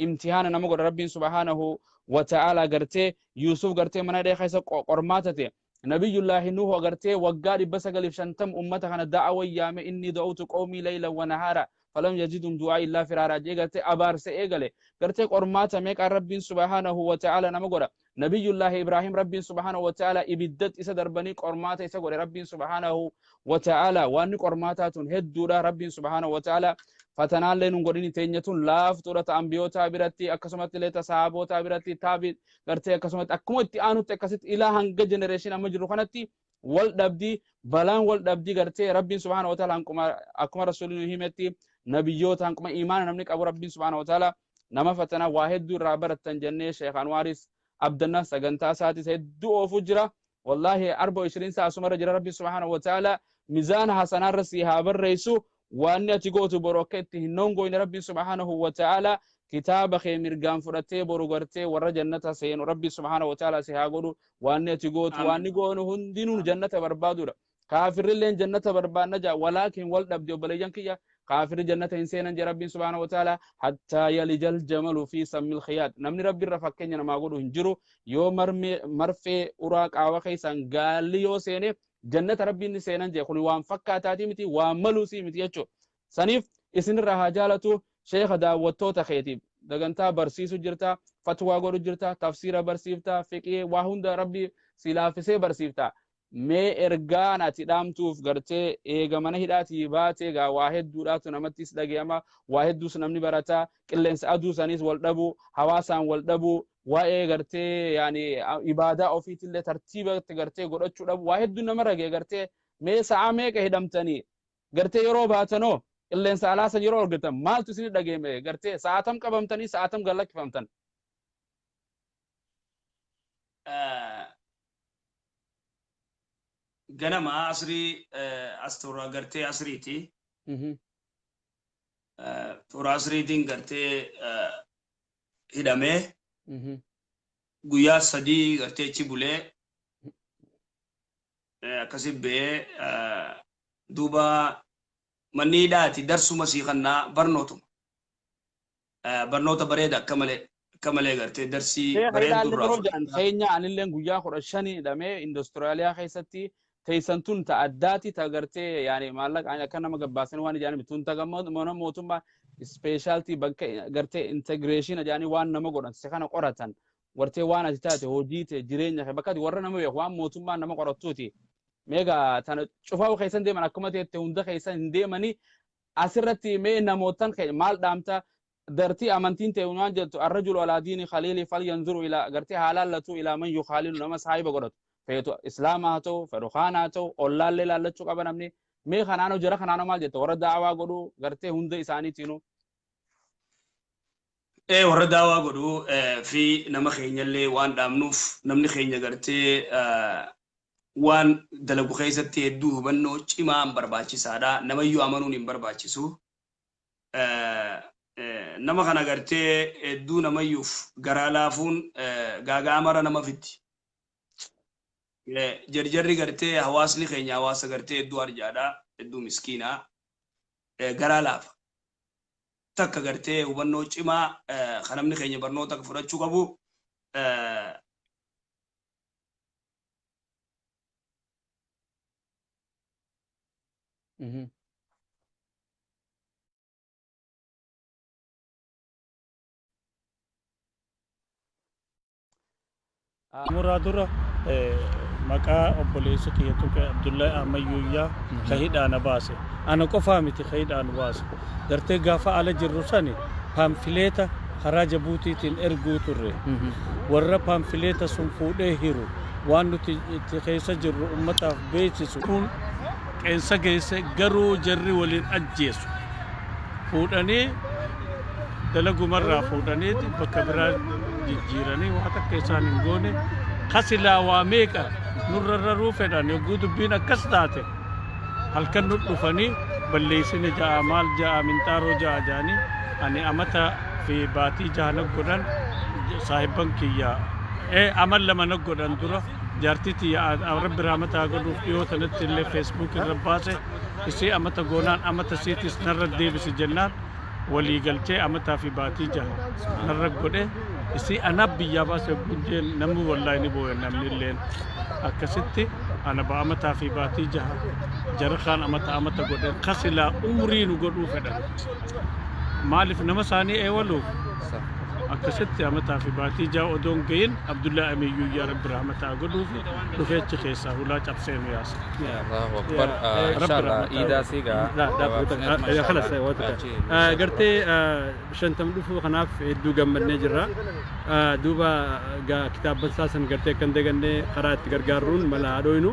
imtihaana nama godha rabbiin subhaanahu wa ta'ala gartee yuusuf gartee mana dhee keessa qormaata ta'e nabiyullaahi nuuhu gartee waggaa 950 ummata kana da'awa yaame inni da'utu qawmii layla wa nahaara Falam yazidhum du'aa illaa firaaraa jee gartee abaarsa eegale. Gartee qormaata meeqaan Rabbiin subhaanahu wa ta'ala nama godha. Nabiyyullaahi Ibraahim Rabbiin subhaanahu wa ta'ala ibiddat isa darbanii qormaata isa godhe Rabbiin subhaanahu wa ta'ala. Waanni qormaataa tun hedduudha. Rabbiin subhaanahu wa ta'ala fatanaallee nun godhini. Teenya tun laaftuudha ta ambiyootaa biratti, akkasumatti illee ta sahabootaa biratti, taabi gartee akkasumatti akkuma itti aanutti akkasitti ilaa hanga generation amma jiru kanatti wal dhabdii, balaan wal dhabdii. Gartee Rabbiin subhaanahu wa ta'ala akkuma rasuulli nu himetti nabiyyoota hanquma imaana namni qabu Rabbiin subhaanahu wa ta'ala nama fatanaa. Waa hedduu irraa barattan jennee Sheekh Anwaaris abdanna. Sagantaa isaatis hedduu oofu jira. Wallaahi 24 sa'a asumarra jira. Rabbiin subhaanahu wa ta'ala mizaana hasanaarra sii haa barreessu. Waanni ati gootu boru akka itti hin nongoyne Rabbiin subhaanahu wa ta'ala kitaaba kee mirgaan fudhattee boru gartee warra jannata seenu Rabbiin subhaanahu wa ta'ala si haa godhu. Waanni ati gootu, waanni goonu hundinuu jannata barbaadudha. Kaafirrilleen jannata barbaadna jaa, walaakin wal dhabde. Obboleeyyan kiyya, kaafirri jannata hin seenan jee Rabbiin subhaanahu wa ta'ala, hattaa yalijal jamalu fi sammil khiyaat. Namni Rabbi irra fakkeenya namaa godhu hin jiru. Yoo marfee uraa qaawa keessaan gaalli yoo seene jannata Rabbiin ni seenan jee. Kuni waan fakkaataatii miti, waan maluusii miti jechuudha. Saniif isinirraa haa jaalatu. Sheekha, daawwattoota keetiif dagantaa barsiisu jirta, fatwaa godhu jirta, tafsiira barsiifta, fiqii waa hunda Rabbi si laaffisee barsiifta. Mee ergaan ati dhaamtuuf gartee eega mana hidhaatii baatee gaa waa hedduudhaatu namattis dhagayama, waa hedduus namni barataa, qilleensa aduu saniis wal dhabuu, hawaasaan wal dhabuu, waa'ee gartee yaani ibaadaa ofiitillee tartiibatti gartee godhachuu dhabu, waa hedduu nama ragee. Gartee mee sa'a meeqa hidhamtanii, gartee yeroo baatanoo qilleensa alaa san yeroo argatan maaltu isin dhageeme? Gartee sa'aatam qabamtanii, sa'aatam gad lakkifamtan? Ganama asrii as toora gartee asriiti. Toora asriitiin gartee hidhamee guyyaa 3 gartee achi bulee akkasi ba'ee. Duuba manni hidhaati darsuma sii kannaa, barnootuma. Barnoota bareeda akka malee, akka malee gartee darsii bareedduu hidhaallee irraa yeroo jedhan fudhata. Keenya anilleen guyyaa 15 hidhamee industiraaliyaa keessatti. Teessan tun ta addaati, ta gartee yaani maallaqa akka nama gabbaasan waan ijaarame tun ta mana mootummaa specialty bakka gartee integration jedhanii waan nama godhan si kana qoratan, gartee waan ati taate, hojii ta'e, jireenya kee bakka ati warra nama beeku, waan mootummaan nama qorattuuti. Meegaa tana cufaa keessan deeman, akkuma teette hunda keessan hin deemanii. Asirratti mee namootan keenya maal dhaamta? Dartii amantiin ta'e waan jettu, arrajulu alaa diini khaliili falyanzuru ila gartee haa laallatu ilaa man yukhaalilu, nama saahiba godhatu feetu islaama haa ta'u, fedhu kaana haa ta'u, ollaallee laallachuu qaba namni. Mee kanaanoo jara kanaanoo maal jette, warra daawaa godhu gartee hunda isaaniitiinuu? Ee, warra daawaa godhu fi nama keenyallee waan dhaamnuuf, namni keenya gartee waan dalagu keessatti hedduu hubannoo cimaan barbaachisaadha. Namayyuu amanuun hin barbaachisu. Nama kana gartee hedduu namayyuuf garaa laafuun gaaga'amara nama fitti. Jarjarri gartee hawaasni keenya hawaasa gartee hedduu arjaadha, hedduu miskiinaa, garaa laafa. Takka gartee hubannoo cimaa kan namni keenya barnoota akka fudhachuu qabu Muraa dura maqaa obboleessa kiyya tuqe, Abdullahi Ahmad Yuuyyaa, ka hidhaana baase. Ana qofaa miti ka hidhaan baase. Gartee gaafa ala jirru sani paamfileeta karaa Jabuutiitiin erguu turre. Warra paamfileeta sun fuudhee hiru, waan nuti itti keessa jirru ummataaf beeksisu. Kun qeensa geesse garuu jarri waliin ajjeesu. Fuudhanii dalagumarraa fuudhaniiti bakka biraa jijjiiranii waa takka isaan hin goone. Kasilaa waa meeqa nurra raruu fedhan. Yogguu dubbiin akkas taate halkan nu dhufanii balleessine ja'a, maal ja'a, minxaaroo ja'a ja'anii ani amata fi baatii 6 na godhan. Saahibban kiyya amal 2 na godhan. Dura jaartii tiyya Rabbi rahmata haa godhuuf, dhiyoo tanatti illee Facebook irra baase. Isii amata goonaan amata siitis narra deebisi jennaan walii galchee amataa fi baatii 6 narra godhe. Isii anaaf biyyaa baase. Jeen namni wallaahi ni booya, namni illeen akkasitti. Ana ba amataa fi baatii 6, jara kaan amata amata godhan kasilaa umrii nu godhuu fedhan. Maaliif nama isaanii eewaluuf akkasitti amataa fi baatii 6 odoon gahin Abdullaa Amiyyuu yaa Rabbi rahmataa godhuufi dhufee achi keessaa hulaa cabsee nu yaase. Allahu akbar. Inshallah iidaa sigaa. خلاص. Gartee 50 dhufuu kanaaf hedduu gammannee jirra. Duuba kitaabban san gartee kan dagannee karaa itti gargaarruun mala haadhoynu.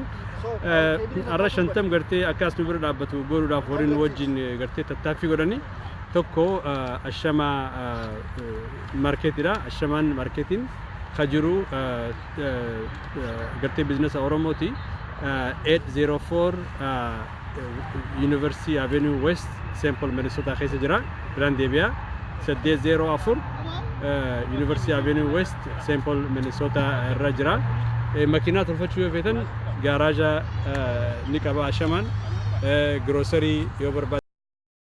Har'a 50 gartee akkas nu bira dhaabbatu godhuudhaaf horiin wajjin gartee tattaaffii godhani. Tokko Ashamaa Marketidha. Ashamaan Marketiin ka jiru gartee businessa Oromooti. 804 University Avenue West, St. Paul, Minnesota keessa jira. Biraan deebi'a. 804 University Avenue West, St. Paul, Minnesota irra jira. Makiinaa tolfachuu yoo feetan gaaraaja ni qaba Ashamaan. Grocery yoo barbaaddan